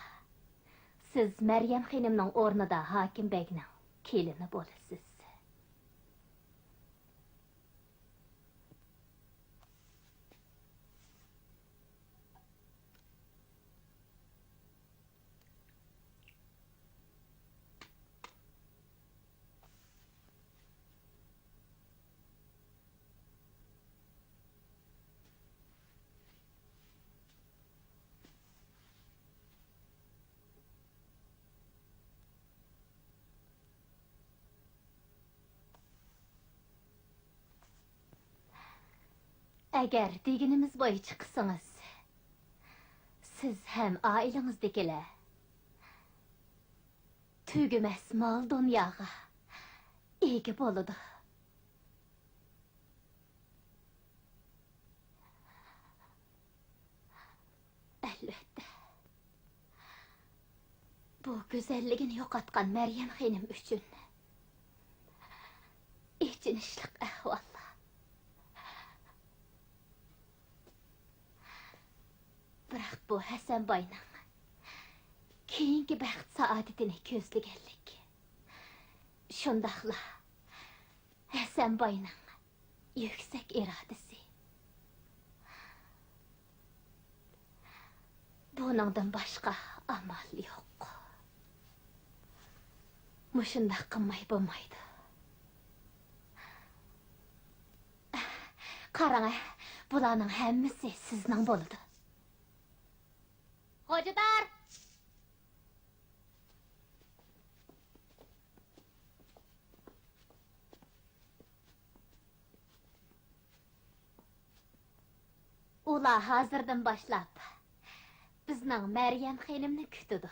سىز مەريەم خېنىمنىڭ ئورنىدا ھاكىم بەگنىڭ كېلىنى بولىسىز. ئەگەر دېگىنىمىز بويىچە قىلسىڭىز، سىز ھەم ئائىلىڭىزدىكىلەر تۈگىمەس مال-دۇنياغا ئىگە بولىدۇ. ئەلۋەتتە، بۇ گۈزەللىكىنى يوقاتقان مەريەم خېنىم ئۈچۈن ئېچىنىشلىق ئەھۋال. بىراق بۇ ھەسەنباينىڭ كېيىنكى بەخت-سائادىتىنى كۆزلىگەنلىك، شۇنداقلا ھەسەنباينىڭ يۈكسەك ئىرادىسى. بۇنىڭدىن باشقا ئامال يوق. مۇشۇنداق قىلماي بولمايدۇ. قاراڭە، بۇلارنىڭ ھەممىسى سىزنىڭ بولىدۇ. خوجىدار! ئۇلار ھازىردىن باشلاپ بىزنىڭ مەريەم خېنىمنى كۈتىدۇ.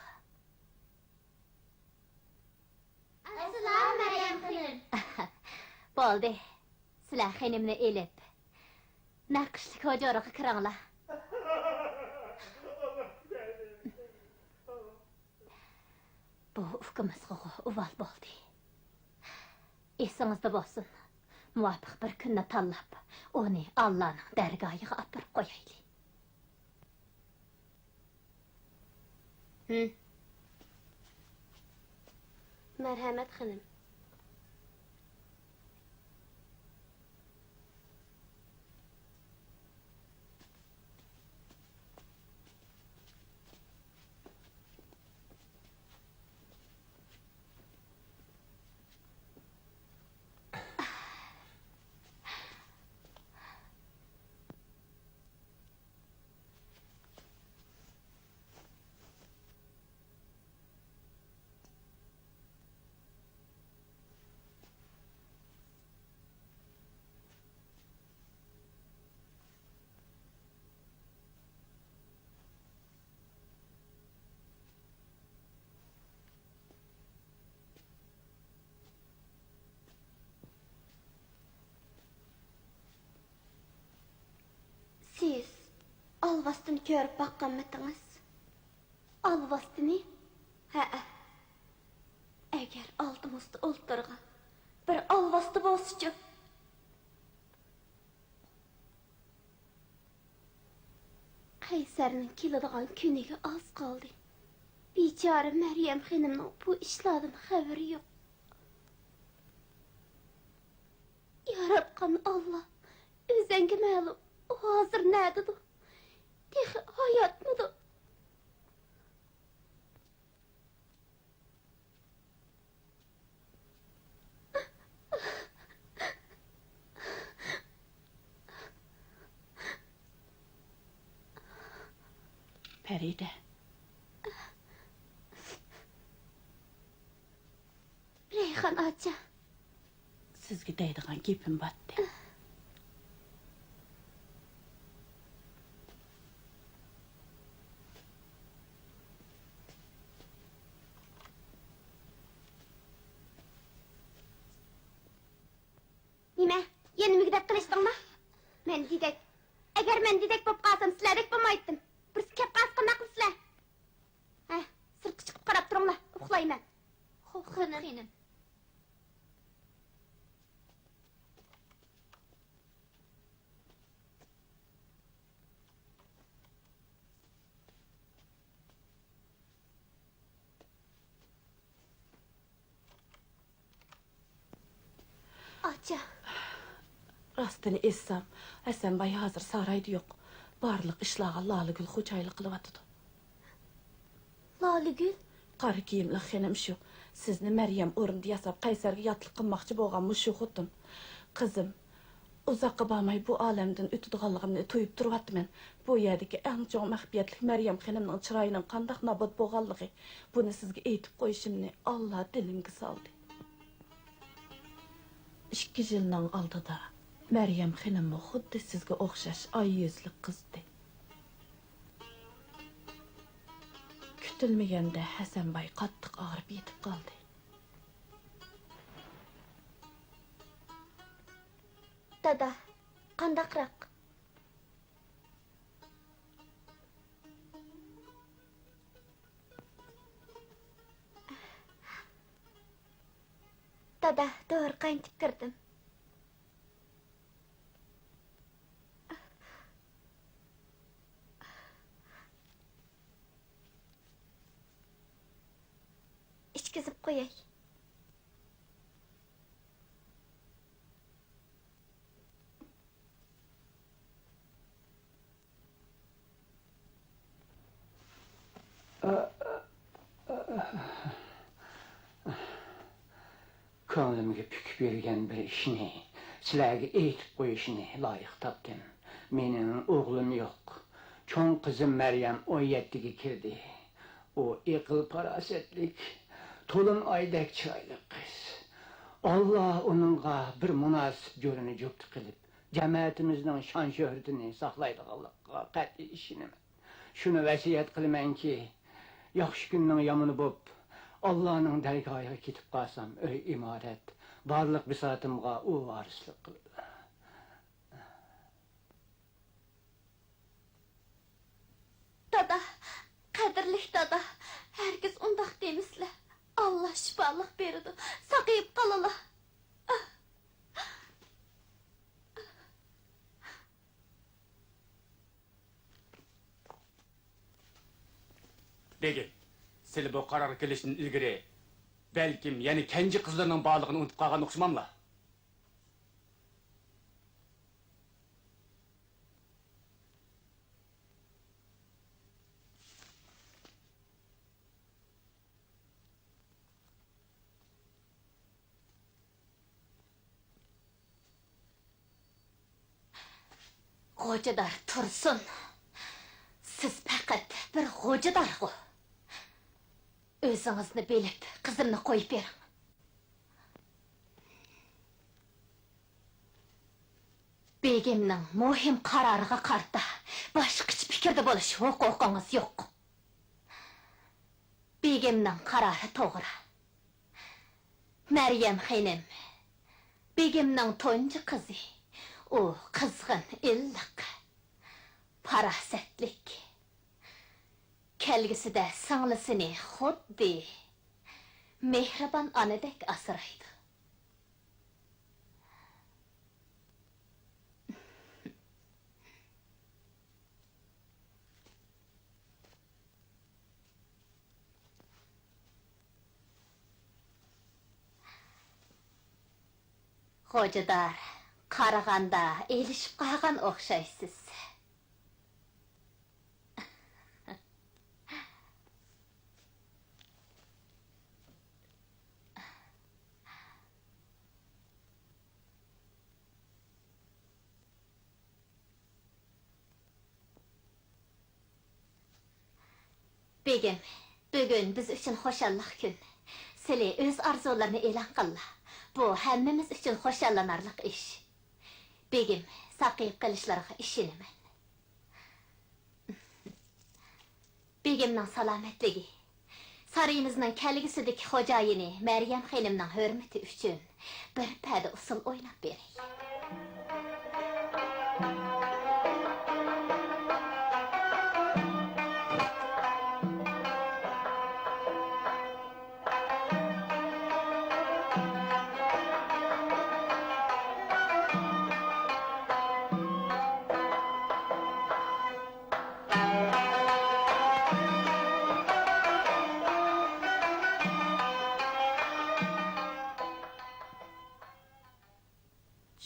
ئەسسالام، مەريەم خېنىم. بولدى، سىلەر خېنىمنى ئېلىپ، نەقىشلىك ھۇجرىغا كىرىڭلار. بۇ ئۇكىمىزغىغۇ ئۇۋال بولدى. ئېسىڭىزدە بولسۇن، مۇۋاپىق بىر كۈننى تاللاپ، ئۇنى ئاللانىڭ دەرگاھىغا ئاپىرىپ قويايلى. ھىم. مەرھەمەت، خېنىم. سىز ئالۋاستىنى كۆرۈپ باققانمىدىڭىز؟ ئالۋاستىنى؟ ھەئە. ئەگەر ئالدىمىزدا ئولتۇرغان بىر ئالۋاستى بولسىچۇ؟ قەيسەرنىڭ كېلىدىغان كۈنىگە ئاز قالدى. بىچارە مەريەم خېنىمنىڭ بۇ ئىشلاردىن خەۋىرى يوق. ياراتقان ئاللا، ئۆزەڭگە مەلۇم، ئۇ ھازىر نەدىدۇ؟ تېخى ھاياتمىدۇ؟ پەرىدە. رەيھان ئاچا. سىزگە دەيدىغان گېپىم باتتى. نېمە؟ يەنە مۈگدەپ قېلىشتىڭما؟ مەن دېدەك. ئەگەر مەن دېدەك بولۇپ قالسام، سىلەردەك بولمايتتىم. بىرسى كەپ قالسا قانداق قىلىسىلەر؟ ھە، سىرتقا چىقىپ قاراپ تۇرۇڭلار، ئۇخلايمەن. خوپ، خېنىم. ئاچا. راستىنى ئېيتسام، ھەسەنباي ھازىر سارايدا يوق. بارلىق ئىشلارغا لالىگۈل خوجايىنلىق قىلىۋاتىدۇ. لالىگۈل؟ قارا كىيىملىك خېنىم شۇ. سىزنى مەريەم ئورنىدا ياساپ، قەيسەرگە ياتلىق قىلماقچى بولغان مۇشۇ خوتۇن. قىزىم، ئۇزاققا بارماي بۇ ئالەمدىن ئۆتىدىغانلىقىمنى تۇيۇپ تۇرۇۋاتىمەن. بۇ يەردىكى ئەڭ چوڭ مەخپىيەتلىك مەريەم خېنىمنىڭ چىرايىنىڭ قانداق نابۇت بولغانلىقى، بۇنى سىزگە ئېيتىپ قويۇشۇمنى ئاللا دىلىمگە سالدى. ئىككى يىلنىڭ ئالدىدا مەريەم خېنىممۇ خۇددى سىزگە ئوخشاش ئاي يۈزلۈك قىزدى. كۈتۈلمىگەندە ھەسەنباي قاتتىق ئاغرىپ يېتىپ قالدى. دادا، قانداقراق؟ دادا، دورا قاينىتىپ كىردىم. ئىچكۈزۈپ قوياي. كۆڭلۈمگە پۈكۈپ يۈرگەن بىر ئىشنى سىلەرگە ئېيتىپ قويۇشنى لايىق تاپتىم. مېنىڭ ئوغلۇم يوق. چوڭ قىزىم مەريەم ئون يەتتىگە كىردى. ئۇ ئەقىل-پاراسەتلىك، تولۇن ئايدەك چىرايلىق قىز. ئاللا ئۇنىڭغا بىر مۇناسىپ جورىنى جۈپتە قىلىپ، جەمەتىمىزنىڭ شان-شۆھرىتىنى ساقلايدىغانلىقىغا قەتئىي ئىشىنىمەن. شۇنى ۋەسىيەت قىلىمەنكى، ياخشى كۈننىڭ يامىنى بوپ، ئاللانىڭ دەرگاھىغا كېتىپ قالسام، ئۆي ئىمارەت، بارلىق بىساتىمغا ئۇ ۋارىسلىق قىلىدۇ. دادا، قەدىرلىك دادا، ھەرگىز ئۇنداق دېمىسىلە. ئاللا شىپالىق بېرىدۇ، ساقىيىپ قالىلا. بېگىم، سىلى بۇ قارارغا كېلىشتىن ئىلگىرى، بەلكىم يەنە كەنجى قىزلىرىنىڭ بارلىقىنى ئۇنتۇپ قالغان ئوخشىماملا؟ غوجىدار تۇرسۇن، سىز پەقەت بىر غوجىدارغۇ. ئۆزىڭىزنى بىلىپ، قىزىمنى قويۇپ بېرىڭ. بېگىمنىڭ مۇھىم قارارىغا قارىتا باشقىچە پىكىردە بولۇش ھوقۇقىڭىز يوق. بېگىمنىڭ قارارى توغرا. مەريەم خېنىم، بېگىمنىڭ تۇنجى قىزى. ئۇ قىزغىن، ئىللىق، پاراسەتلىك. كەلگۈسىدە سىڭلىسىنى خۇددى مېھرىبان ئانىدەك ئاسرايدۇ. خوجىدار، قارىغاندا ئېلىشىپ قالغان ئوخشايسىز. بېگىم، بۈگۈن بىز ئۈچۈن خۇشاللىق كۈن. سىلى ئۆز ئارزۇلىرىنى ئېلان قىللا. بۇ ھەممىمىز ئۈچۈن خۇشاللىنارلىق ئىش. بېگىم، ساقىيىپ قېلىشلىرىغا ئىشىنىمەن. بېگىمنىڭ سالامەتلىكى، سارىيىمىزنىڭ كەلگۈسىدىكى خوجايىنى مەريەم خېنىمنىڭ ھۆرمىتى ئۈچۈن بىر پەدە ئۇسسۇل ئويناپ بېرەي.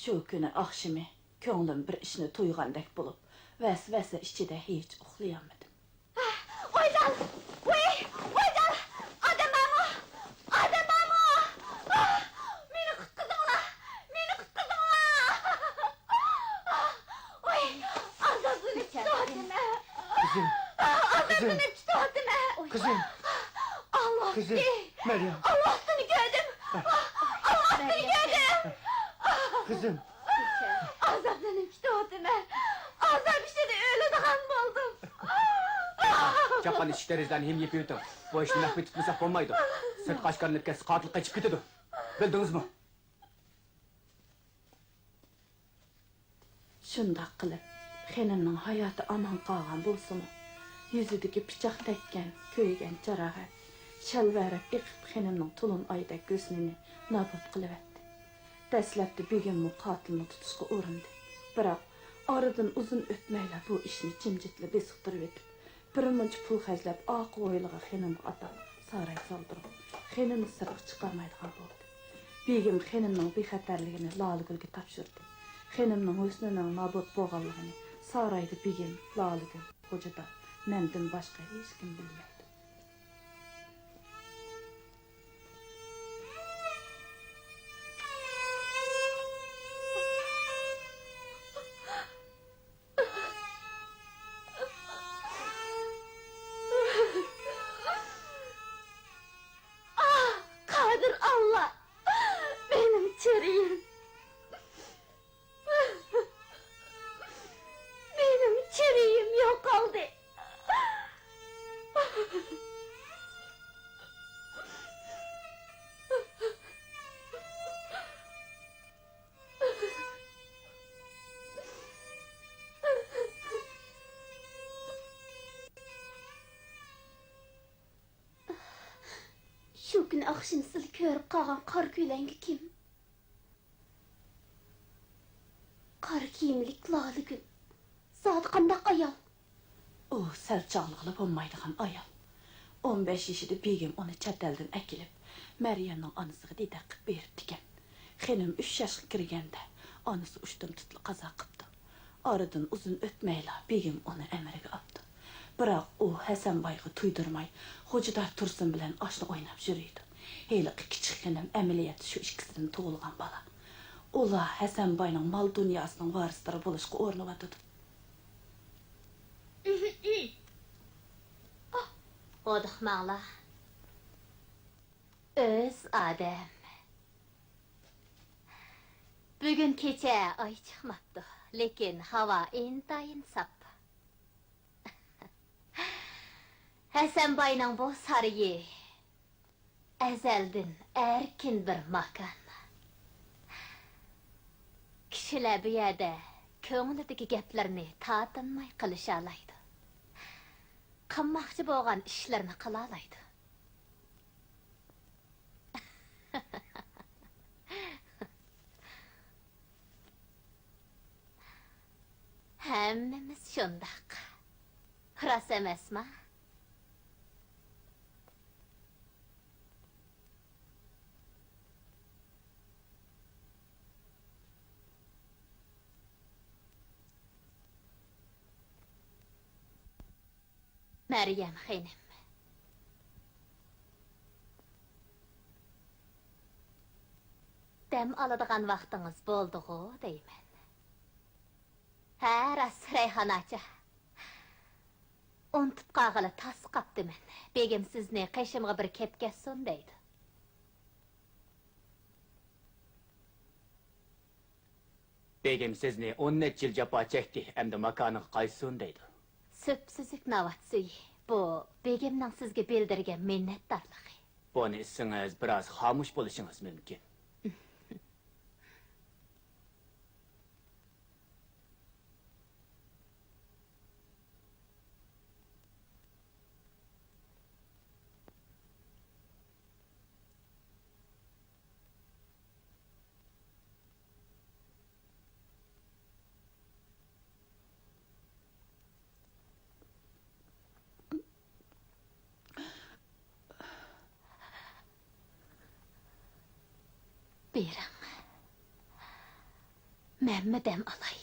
شۇ كۈنى ئاخشىمى كۆڭلۈم بىر ئىشنى تۇيغاندەك بولۇپ، ۋەسۋەسە ئىچىدە ھېچ ئۇخلىيالمىدىم. ئويجان! ۋۇي! ئويجان! ئادەم بارمۇ؟ ئادەم بارمۇ؟ ئاھ! مېنى قۇتقۇزۇڭلار! مېنى قۇتقۇزۇڭلار! ۋۇي! ئازابلىنىپ كېتىۋاتىمەن! قىزىم! ئازابلىنىپ كېتىۋاتىمەن! قىزىم! ئاللا! قىزىم! مەريەم! ئاللانى كۆردۈم! ئاللانى كۆردۈم! قىزىم! ئازابلىنىپ كېتىۋاتىمەن! ئازاب ئىچىدە ئۆلىدىغان بولدۇم! چاققان ئىشىك دېرىزىلەرنى ھىم يېپىۋېتىڭ. بۇ ئىشنى مەخپىي تۇتمىساق بولمايدۇ. سىرتقا ئاشكارىلىنىپ كەتسە، قاتىل قېچىپ كېتىدۇ. بىلدىڭىزمۇ؟ شۇنداق قىلىپ، خېنىمنىڭ ھاياتى ئامان قالغان بولسىمۇ، يۈزىدىكى پىچاق تەگكەن، كۆيگەن جاراھەت، شەلۋەرەپ ئېقىپ خېنىمنىڭ تولۇن ئايدەك ھۆسنىنى نابۇت قىلىۋەتتى. دەسلەپتە بېگىممۇ قاتىلنى تۇتۇشقا ئۇرۇندى. بىراق، ئارىدىن ئۇزۇن ئۆتمەيلا بۇ ئىشنى جىمجىتلا بېسىقتۇرۇۋېتىپ، بىرمۇنچە پۇل خەجلەپ، ئارقا ھويلىغا خېنىمغا ئاتاپ ساراي سالدۇرۇپ، خېنىمنى سىرتقا چىقارمايدىغان بولدى. بېگىم خېنىمنىڭ بىخەتەرلىكىنى لالىگۈلگە تاپشۇردى. خېنىمنىڭ ھۆسنىنىڭ نابۇت بولغانلىقىنى سارايدا بېگىم، لالىگۈل، خوجىدا، مەندىن باشقا ھېچكىم بىلمەيدۇ. ئاھ، قادىر ئاللا! مېنىڭ چىرىيىم! مېنىڭ چىرىيىم يوقالدى! شۇ كۈنى ئاخشىمى سىلى كۆرۈپ قالغان قارا كۆلەڭگە كىم؟ قارا كىيىملىك لالىگۈل. زادى قانداق ئايال؟ ئۇ سەل چاغلىغىلى بولمايدىغان ئايال. ئون بەش يېشىدا بېگىم ئۇنى چەت ئەلدىن ئەكېلىپ، مەريەمنىڭ ئانىسىغا دېدەك قىپ بېرىپتىكەن. خېنىم ئۈچ ياشقا كىرگەندە، ئانىسى ئۇشتۇمتۇتلا قازا قىپتۇ. ئارىدىن ئۇزۇن ئۆتمەيلا بېگىم ئۇنى ئەمرىگە ئاپتۇ. بىراق ئۇ ھەسەنبايغا تۇيدۇرماي، خوجىدار تۇرسۇن بىلەن ئاشنا ئويناپ يۈرىدۇ. ھېلىقى كىچىك خېنىم ئەمەلىيەتتە شۇ ئىككىسىدىن تۇغۇلغان بالا. ئۇلار ھەسەنباينىڭ مال-دۇنياسىنىڭ ۋارىسلىرى بولۇشقا ئۇرۇنۇۋاتىدۇ. ھودۇقماڭلار. ئۆز ئادەم. بۈگۈن كېچە ئاي چىقماپتۇ، لېكىن ھاۋا ئىنتايىن ساپ. ھەسەنباينىڭ بۇ سارىيى ئەزەلدىن ئەركىن بىر ماكان. كىشىلەر بۇ يەردە كۆڭلىدىكى گەپلىرىنى تارتىنماي قىلىشالايدۇ. قىلماقچى بولغان ئىشلىرىنى قىلالايدۇ. ھەممىمىز شۇنداق. راست ئەمەسما؟ مەريەم خېنىم. دەم ئالىدىغان ۋاقتىڭىز بولدىغۇ دەيمەن. ھە، راست، رەيھان ئاچا. ئۇنتۇپ قالغىلى تاس قاپتىمەن. بېگىم سىزنى قېشىمغا بىر كەپ كەتسۇن دەيدۇ. بېگىم سىزنى ئون نەچچە يىل جاپا چەكتى، ئەمدى ماكانىغا قايتسۇن دەيدۇ. سۈپسۈزۈك ناۋات سۈيى. بۇ بېگىمنىڭ سىزگە بىلدۈرگەن مىننەتدارلىقى. بۇنى ئىچسىڭىز، بىراز خامۇش بولۇشىڭىز مۇمكىن. بېرىڭ، مەنمۇ دەم ئالاي.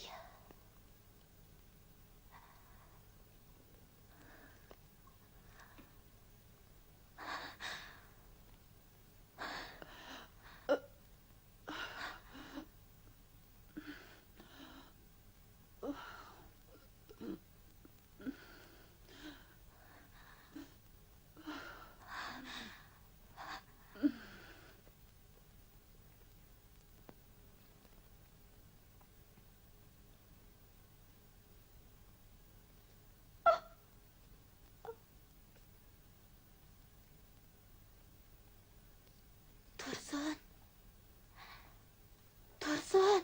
تۇرسۇن! تۇرسۇن!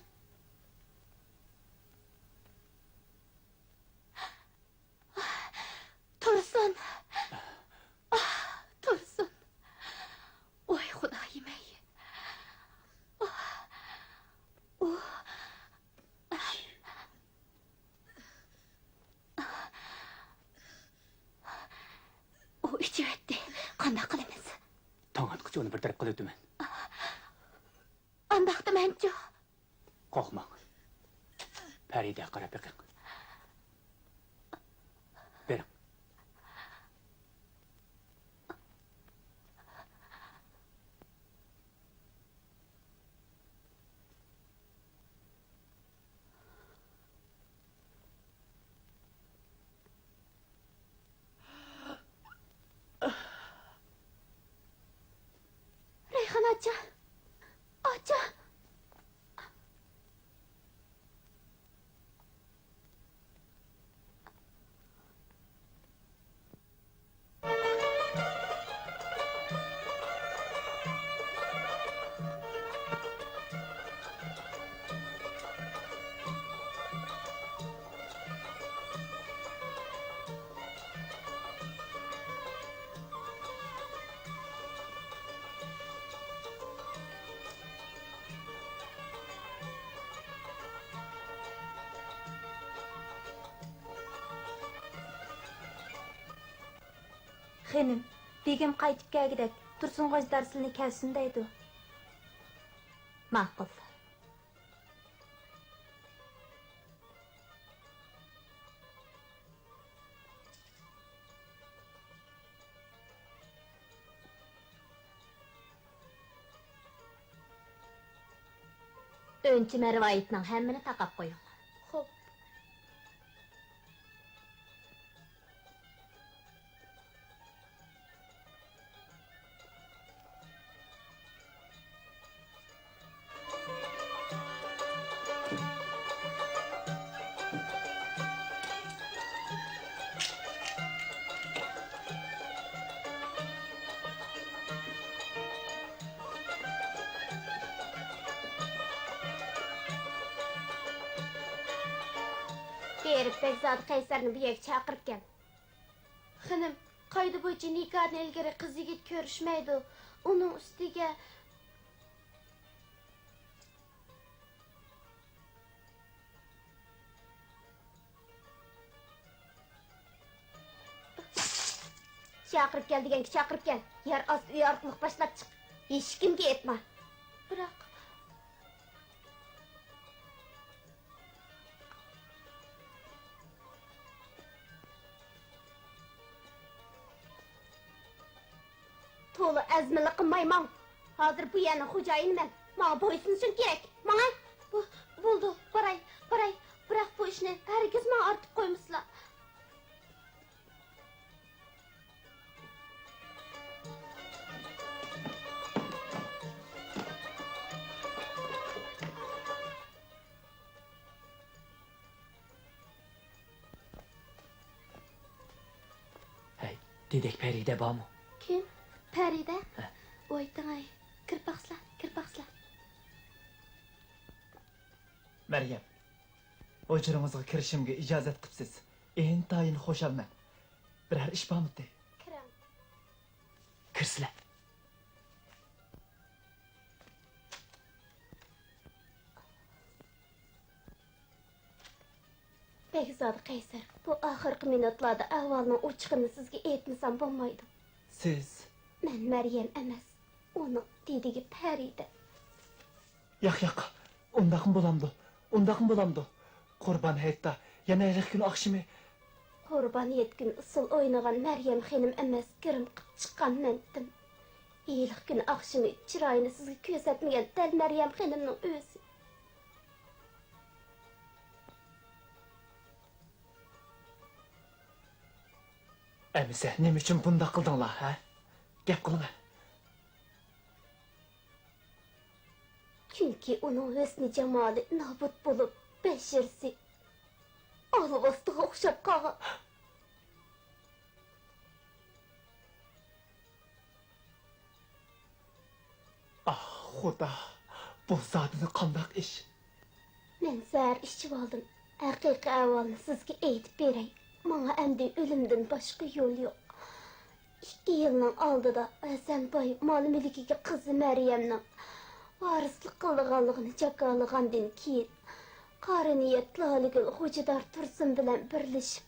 تۇرسۇن! ئاھ، تۇرسۇن! ۋاي خۇدايىم-ئەي! ئاھ، ئۇ، ئۇ ئىچىۋەتتى. قانداق قىلىمىز؟ تاڭ ئاتقۇچە ئۇنى بىر تەرەپ قىلىۋېتىمەن. ئانداقتا مەنچۇ؟ قورقماڭ. پەرىدەگە قاراپ بېقىڭ. بېرىڭ. رەيھان ئاچا! ئاچا! خېنىم، بېگىم قايتىپ كەلگۈدەك، تۇرسۇنغا ئىزدار سىلىنى كەلسۇن دەيدۇ. ماقۇل. ئۈنچە-مەرۋايىتنىڭ ھەممىنى تاقاپ قويۇڭ. خوپ. بېرىپ، بەگزادە قەيسەرنى بۇ يەرگە چاقىرىپ كەل. خېنىم، قائىدە بويىچە نىكاھتىن ئىلگىرى قىز يىگىت كۆرۈشمەيدۇ. ئۇنىڭ ئۈستىگە، چاقىرىپ كەل دېگەنگە چاقىرىپ كەل. يەر ئاستى ئۆي ئارقىلىق باشلاپ چىق. ھېچكىمگە ئېيتما. بىراق، تولا ئەزمىلىك قىلماي ماڭ. ھازىر بۇ يەرنىڭ خوجايىنى مەن. ماڭا بويسۇنۇشۇڭ كېرەك. ماڭە! بۇ، بولدى، باراي، باراي. بىراق بۇ ئىشنى ھەرگىز ماڭا ئارتىپ قويمىسىلا. ھەي، دېدەك پەرىدە بارمۇ؟ كىم؟ پەرىدە؟ ھە. ۋاي تاڭاي، كىرىپ باقسىلا، كىرىپ باقسىلا. مەريەم، ھۇجرىڭىزغا كىرىشىمگە ئىجازەت قىپسىز. ئىنتايىن خۇشالمەن. بىرەر ئىش بارمىتى؟ كىرىڭ. كىرسىلە. بەگزادە قەيسەر، بۇ ئاخىرقى مىنۇتلاردا ئەھۋالنىڭ ئوچۇقىنى سىزگە ئېيتمىسام بولمايدۇ. سىز؟ مەن مەريەم ئەمەس، ئۇنىڭ دېدىكى پەرىدە. ياق، ياق، ئۇنداقمۇ بولامدۇ؟ ئۇنداقمۇ بولامدۇ؟ قۇربان ھېيتتا، يەنە ھېلىقى كۈنى ئاخشىمى. قۇربان ھېيت كۈنى ئۇسسۇل ئوينىغان مەريەم خېنىم ئەمەس، گىرىم قىپ چىققان مەنتىم. ھېلىقى كۈنى ئاخشىمى چىرايىنى سىزگە كۆرسەتمىگەن دەل مەريەم خېنىمنىڭ ئۆزى. ئەمىسە، نېمە ئۈچۈن بۇنداق قىلدىڭلار، ھە؟ گەپ قىلىڭە. چۈنكى ئۇنىڭ ھۆسنى جامالى نابۇت بولۇپ، بەشىرىسى ئالۋاستىغا ئوخشاپ قالغان. ئاھ، خۇدا، بۇ زادىلا قانداق ئىش؟ مەن زەھەر ئىچىۋالدىم. ھەقىقىي ئەھۋالنى سىزگە ئېيتىپ بېرەي. ماڭا ئەمدى ئۆلۈمدىن باشقا يول يوق. ئىككى يىلنىڭ ئالدىدا ھەسەن باي مال-مۈلكىگە قىزى مەريەمنىڭ ۋارىسلىق قىلىدىغانلىقىنى جاكارلىغاندىن كېيىن، قارا نىيەت لالىگۈل خوجىدار تۇرسۇن بىلەن بىرلىشىپ،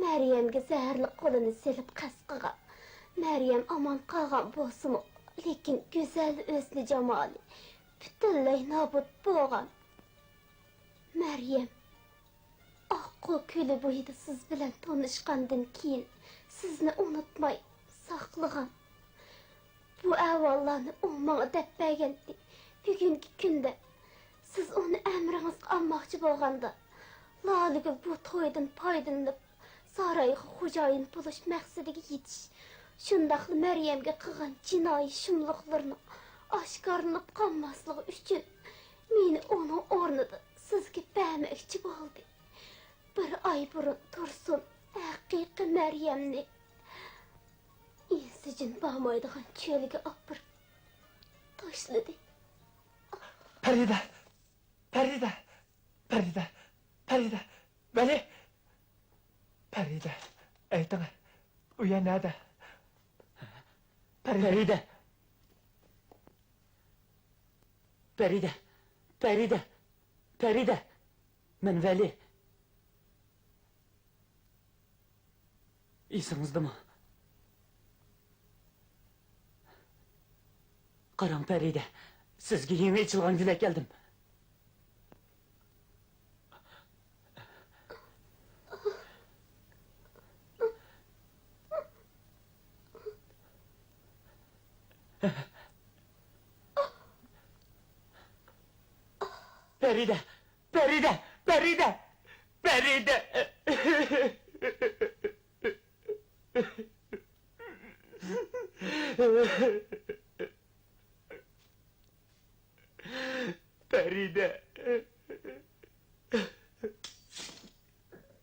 مەريەمگە زەھەرلىك قولىنى سېلىپ قەست قىلغان. مەريەم ئامان قالغان بولسىمۇ، لېكىن گۈزەل ھۆسنى-جامالى پۈتۈنلەي نابۇت بولغان. مەريەم، ئاققۇ كۆلى بويىدا سىز بىلەن تونۇشقاندىن كېيىن، سىزنى ئۇنتۇماي ساقلىغان. بۇ ئەھۋاللارنى ئۇ ماڭا دەپ بەرگەنتى. بۈگۈنكى كۈندە سىز ئۇنى ئەمرىڭىزگە ئالماقچى بولغاندا، لالىگۈل بۇ تويدىن پايدىلىنىپ، سارايغا خوجايىن بولۇش مەقسىتىگە يېتىش، شۇنداقلا مەريەمگە قىلغان جىنايى شۇملۇقلىرىنىڭ ئاشكارىلىنىپ قالماسلىقى ئۈچۈن، مېنى ئۇنىڭ ئورنىدا سىزگە بەرمەكچى بولدى. بىر ئاي بۇرۇن تۇرسۇن ھەقىقىي مەريەمنى ئىنسىجىن بارمايدىغان چۆلگە ئاپىرىپ تاشلىدى. پەرىدە! پەرىدە! پەرىدە! پەرىدە! ۋەلى! پەرىدە! ئېيتىڭ، ئۇ يەر نەدە؟ پەرىدە! پەرىدە! پەرىدە! پەرىدە! پەرىدە! مەن ۋەلى. ئېسىڭىزدىمۇ؟ قاراڭ، پەرىدە، سىزگە يېڭى ئېچىلغان گۈل ئەكەلدىم. پەرىدە! پەرىدە! پەرىدە! پەرىدە! پەرىدە!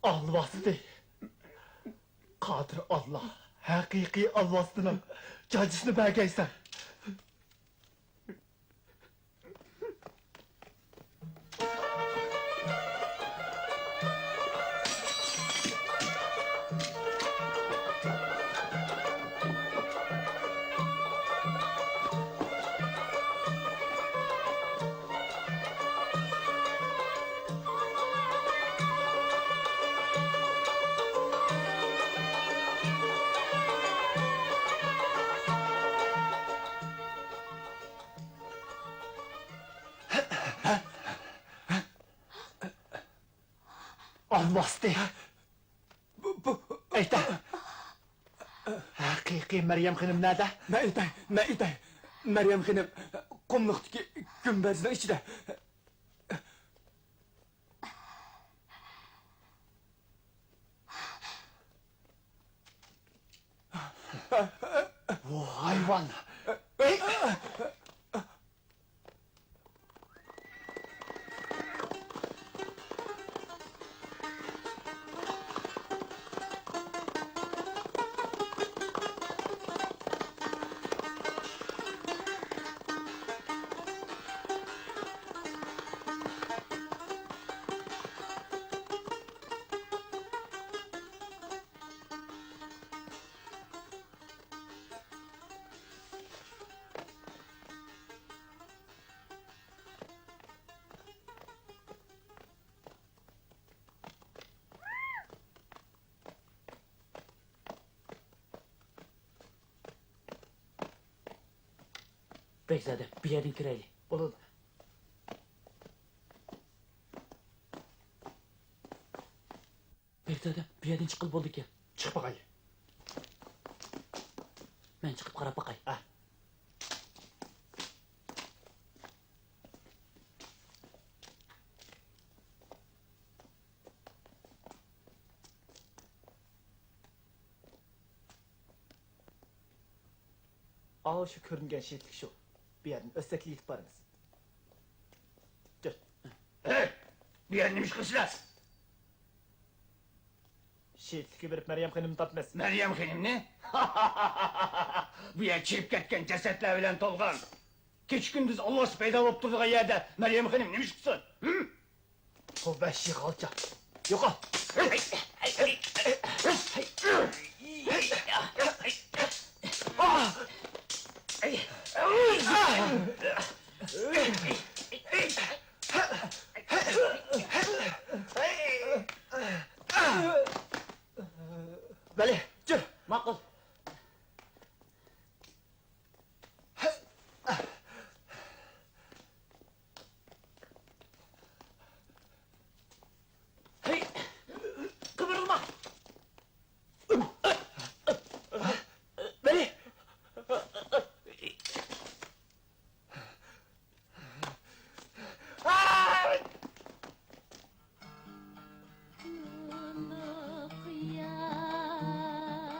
ئالۋاستى! قادىر ئاللا، ھەقىقىي ئالۋاستىنىڭ جاجىسىنى بەرگەيسەن! ئالۋاستى! بۇ، بۇ، ئېيتە! ھەقىقىي مەريەم خېنىم نەدە؟ مەن ئېيتاي، مەن ئېيتاي. مەريەم خېنىم قۇملۇقتىكى گۈمبەزنىڭ ئىچىدە. ۋاي ھايۋان! بەگزادە، بۇ يەردىن كىرەيلى. بولىدۇ. بەگزادە، بۇ يەردىن چىققىلى بولىدىكەن. چىقىپ باقايلى. مەن چىقىپ قاراپ باقاي. ھە. ئاۋۇ شۇ كۆرۈنگەن شېھىتلىك شۇ. بۇ يەردىن ئۆتسەكلا يېتىپ بارىمىز. جۈت. ھەي! بۇ يەردە نېمە ئىش قىلىسىلەر؟ شېھىتلىككە بېرىپ مەريەم خېنىمنى تاپىمىز. مەريەم خېنىمنى؟ بۇ يەر چىرىپ كەتكەن جەسەتلەر بىلەن تولغان. كېچە-كۈندۈز ئالۋاستى پەيدا بولۇپ تۇرىدىغان يەردە مەريەم خېنىم نېمە ئىش قىلسۇن؟ ھىم؟ بۇ ۋەھشىي غالچا. يوقال! بەلى، جۈر! ماقۇل. ھەي! قىمىرلىما! بەلى!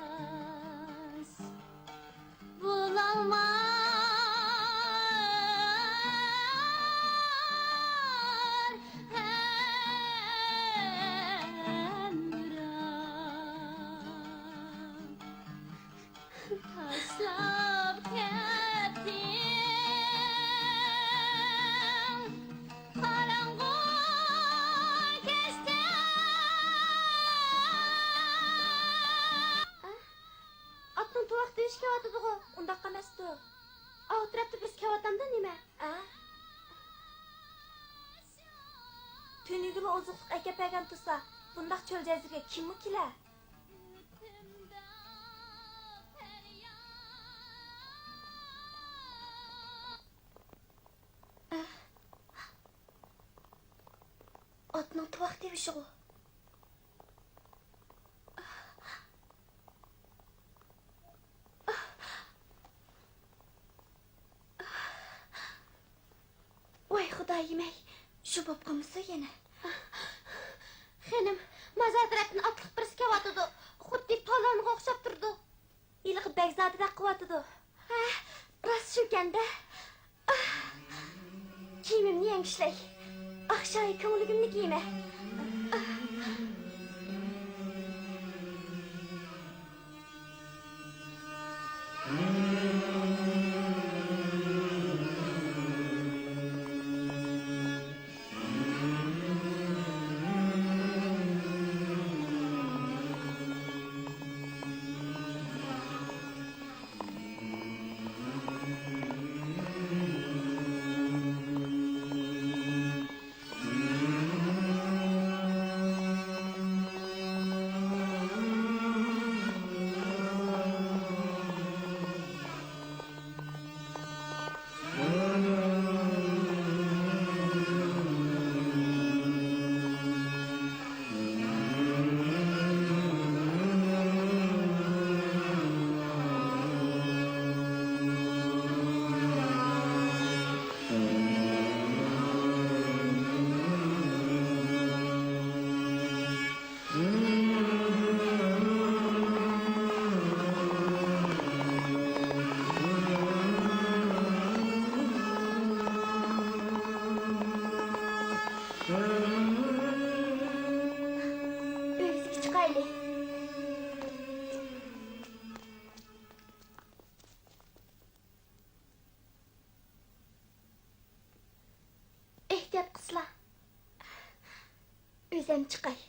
مىقياس بولالمار ھەمراھ. تاشلاپ كەتتىڭ قاراڭغۇ كەچتە. ئاتنىڭ تۇۋاق تىۋىشى كېلىۋاتىدىغۇ؟ ئۇنداق ئەمەستۇ. ئاۋۇ تەرەپتە بىرسى كېلىۋاتامدۇ نېمە؟ ئە؟ تۈنۈگۈنلا ئوزۇقلۇق ئەكەپ بەرگەن تۇرسا، بۇنداق چۆل جەزىرىگە كىممۇ كېلەر؟ ئاتنىڭ تۇۋاق تىۋىشىغۇ. ۋاي خۇدايىم-ئەي، شۇ بوپقۇمسۇ يەنە؟ خېنىم، مازار تەرەپتىن ئاتلىق بىرسى كېلىۋاتىدۇ. خۇددى پالۋانغا ئوخشاپ تۇرىدۇ. ھېلىقى بەگزادىدەك قىلىۋاتىدۇ. ھە، راست شۇكەن-دە. ئاھ، كىيىمىمنى يەڭگۈشلەي. ئاھ شاھى كۆڭلىگۈمنى كىيىمەن. ئۆگزىگە چىقايلى. ئېھتىيات قىلسىلا. ئۆزەم چىقاي.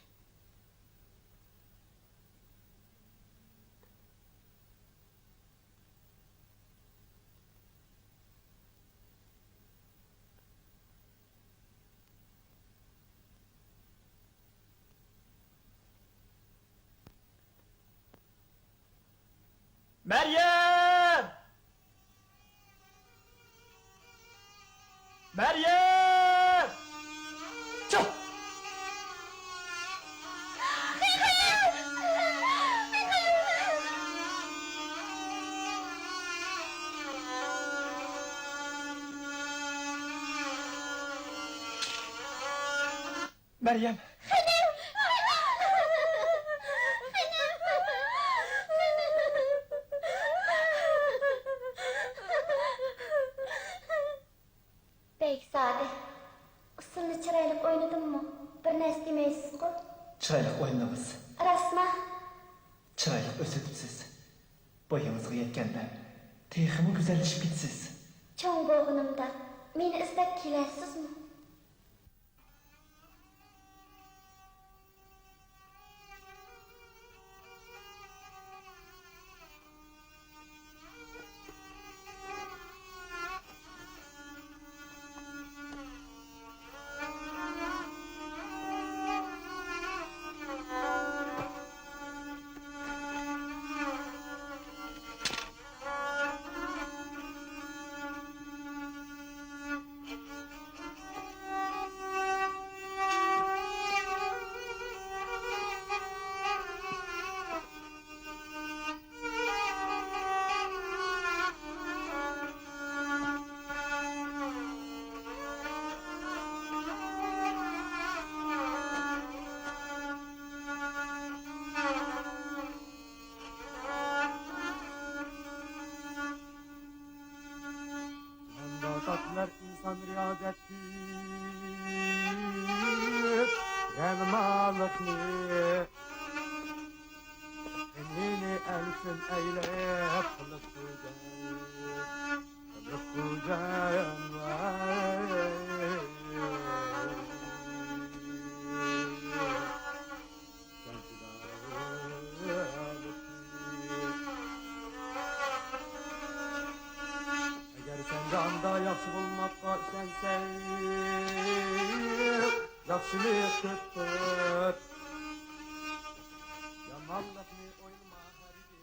مەريەم! مەريەم! چىق! مەريەم! خېنىم! خېنىم! بەگزادە، ئۇسسۇلنى چىرايلىق ئوينىدىممۇ؟ بىر نەرسە دېمەيسىزغۇ؟ چىرايلىق ئوينىدىڭىز. راستما؟ چىرايلىق ئۆسۈۋېتىپسىز. بويىڭىزغا يەتكەندە تېخىمۇ گۈزەللىشىپ كېتىسىز. چوڭ بولغىنىمدا مېنى ئىزدەپ كېلەرسىزمۇ؟ مۇنداق ئىنسان رىيازەتتىن رەنمالىقنى، غېمىنى ئەنسىز ئەيلەپ قىلىپ گۈزەل، قىلىپ گۈزەل. ئەگەر سەن جاندا ياخشى بولماققا ئىشەنسەڭ، ياخشىلىق كۆپ تۇت، يامانلىقنى ئويلىما ھەرگىز.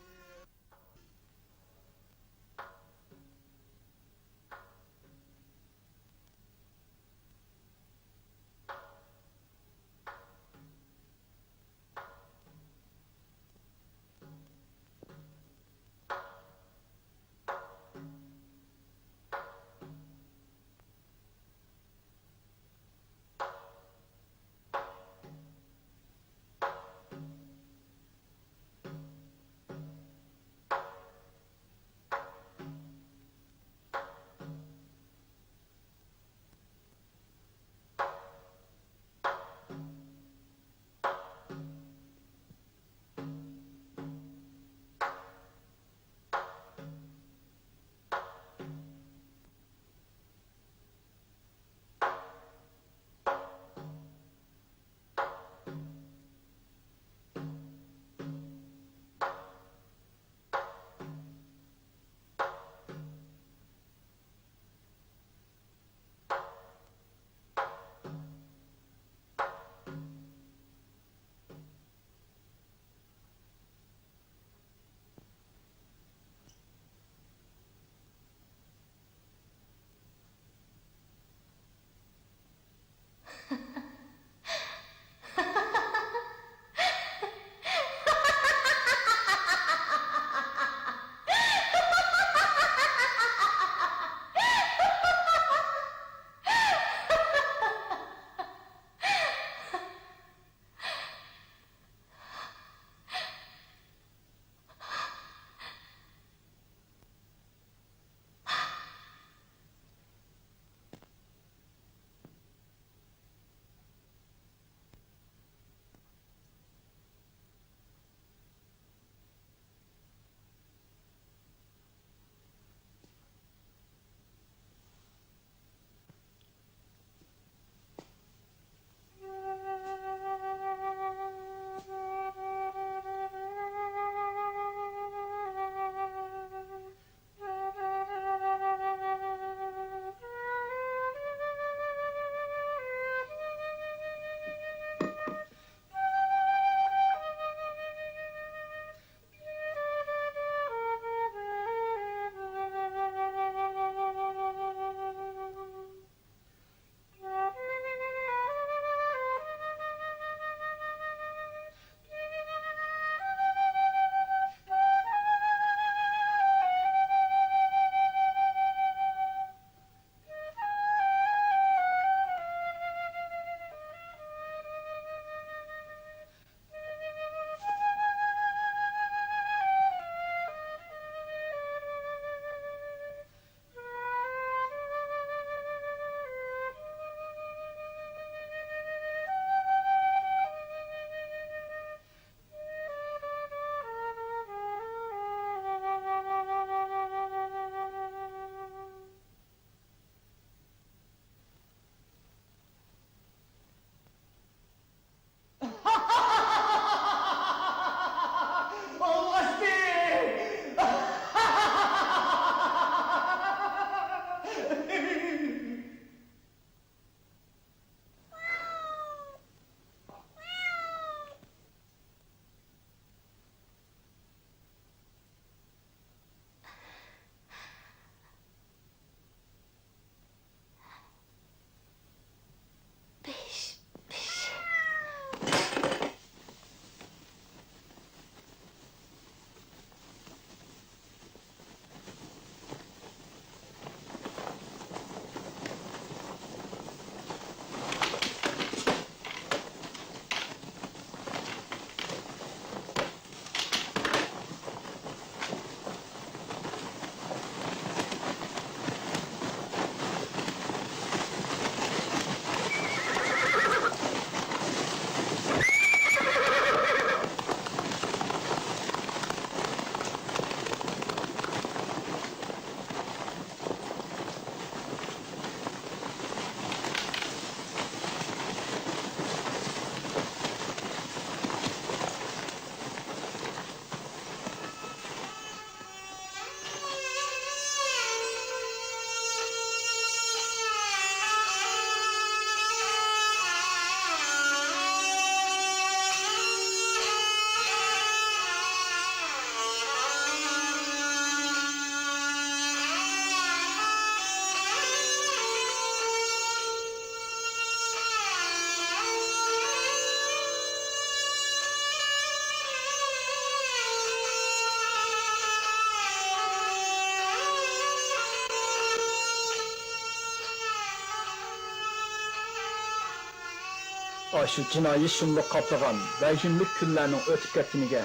ئاشۇ جىنايى شۇملۇق قاپلىغان ۋەھىملىك كۈنلەرنىڭ ئۆتۈپ كەتكىنىگە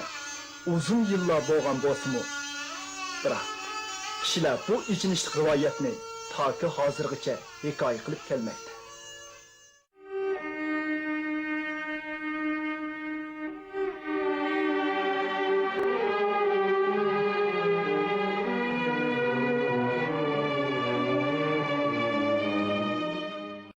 ئۇزۇن يىللار بولغان بولسىمۇ، بىراق كىشىلەر بۇ ئېچىنىشلىق رىۋايەتنى تاكى ھازىرغىچە ھېكايە قىلىپ كەلمەكتە.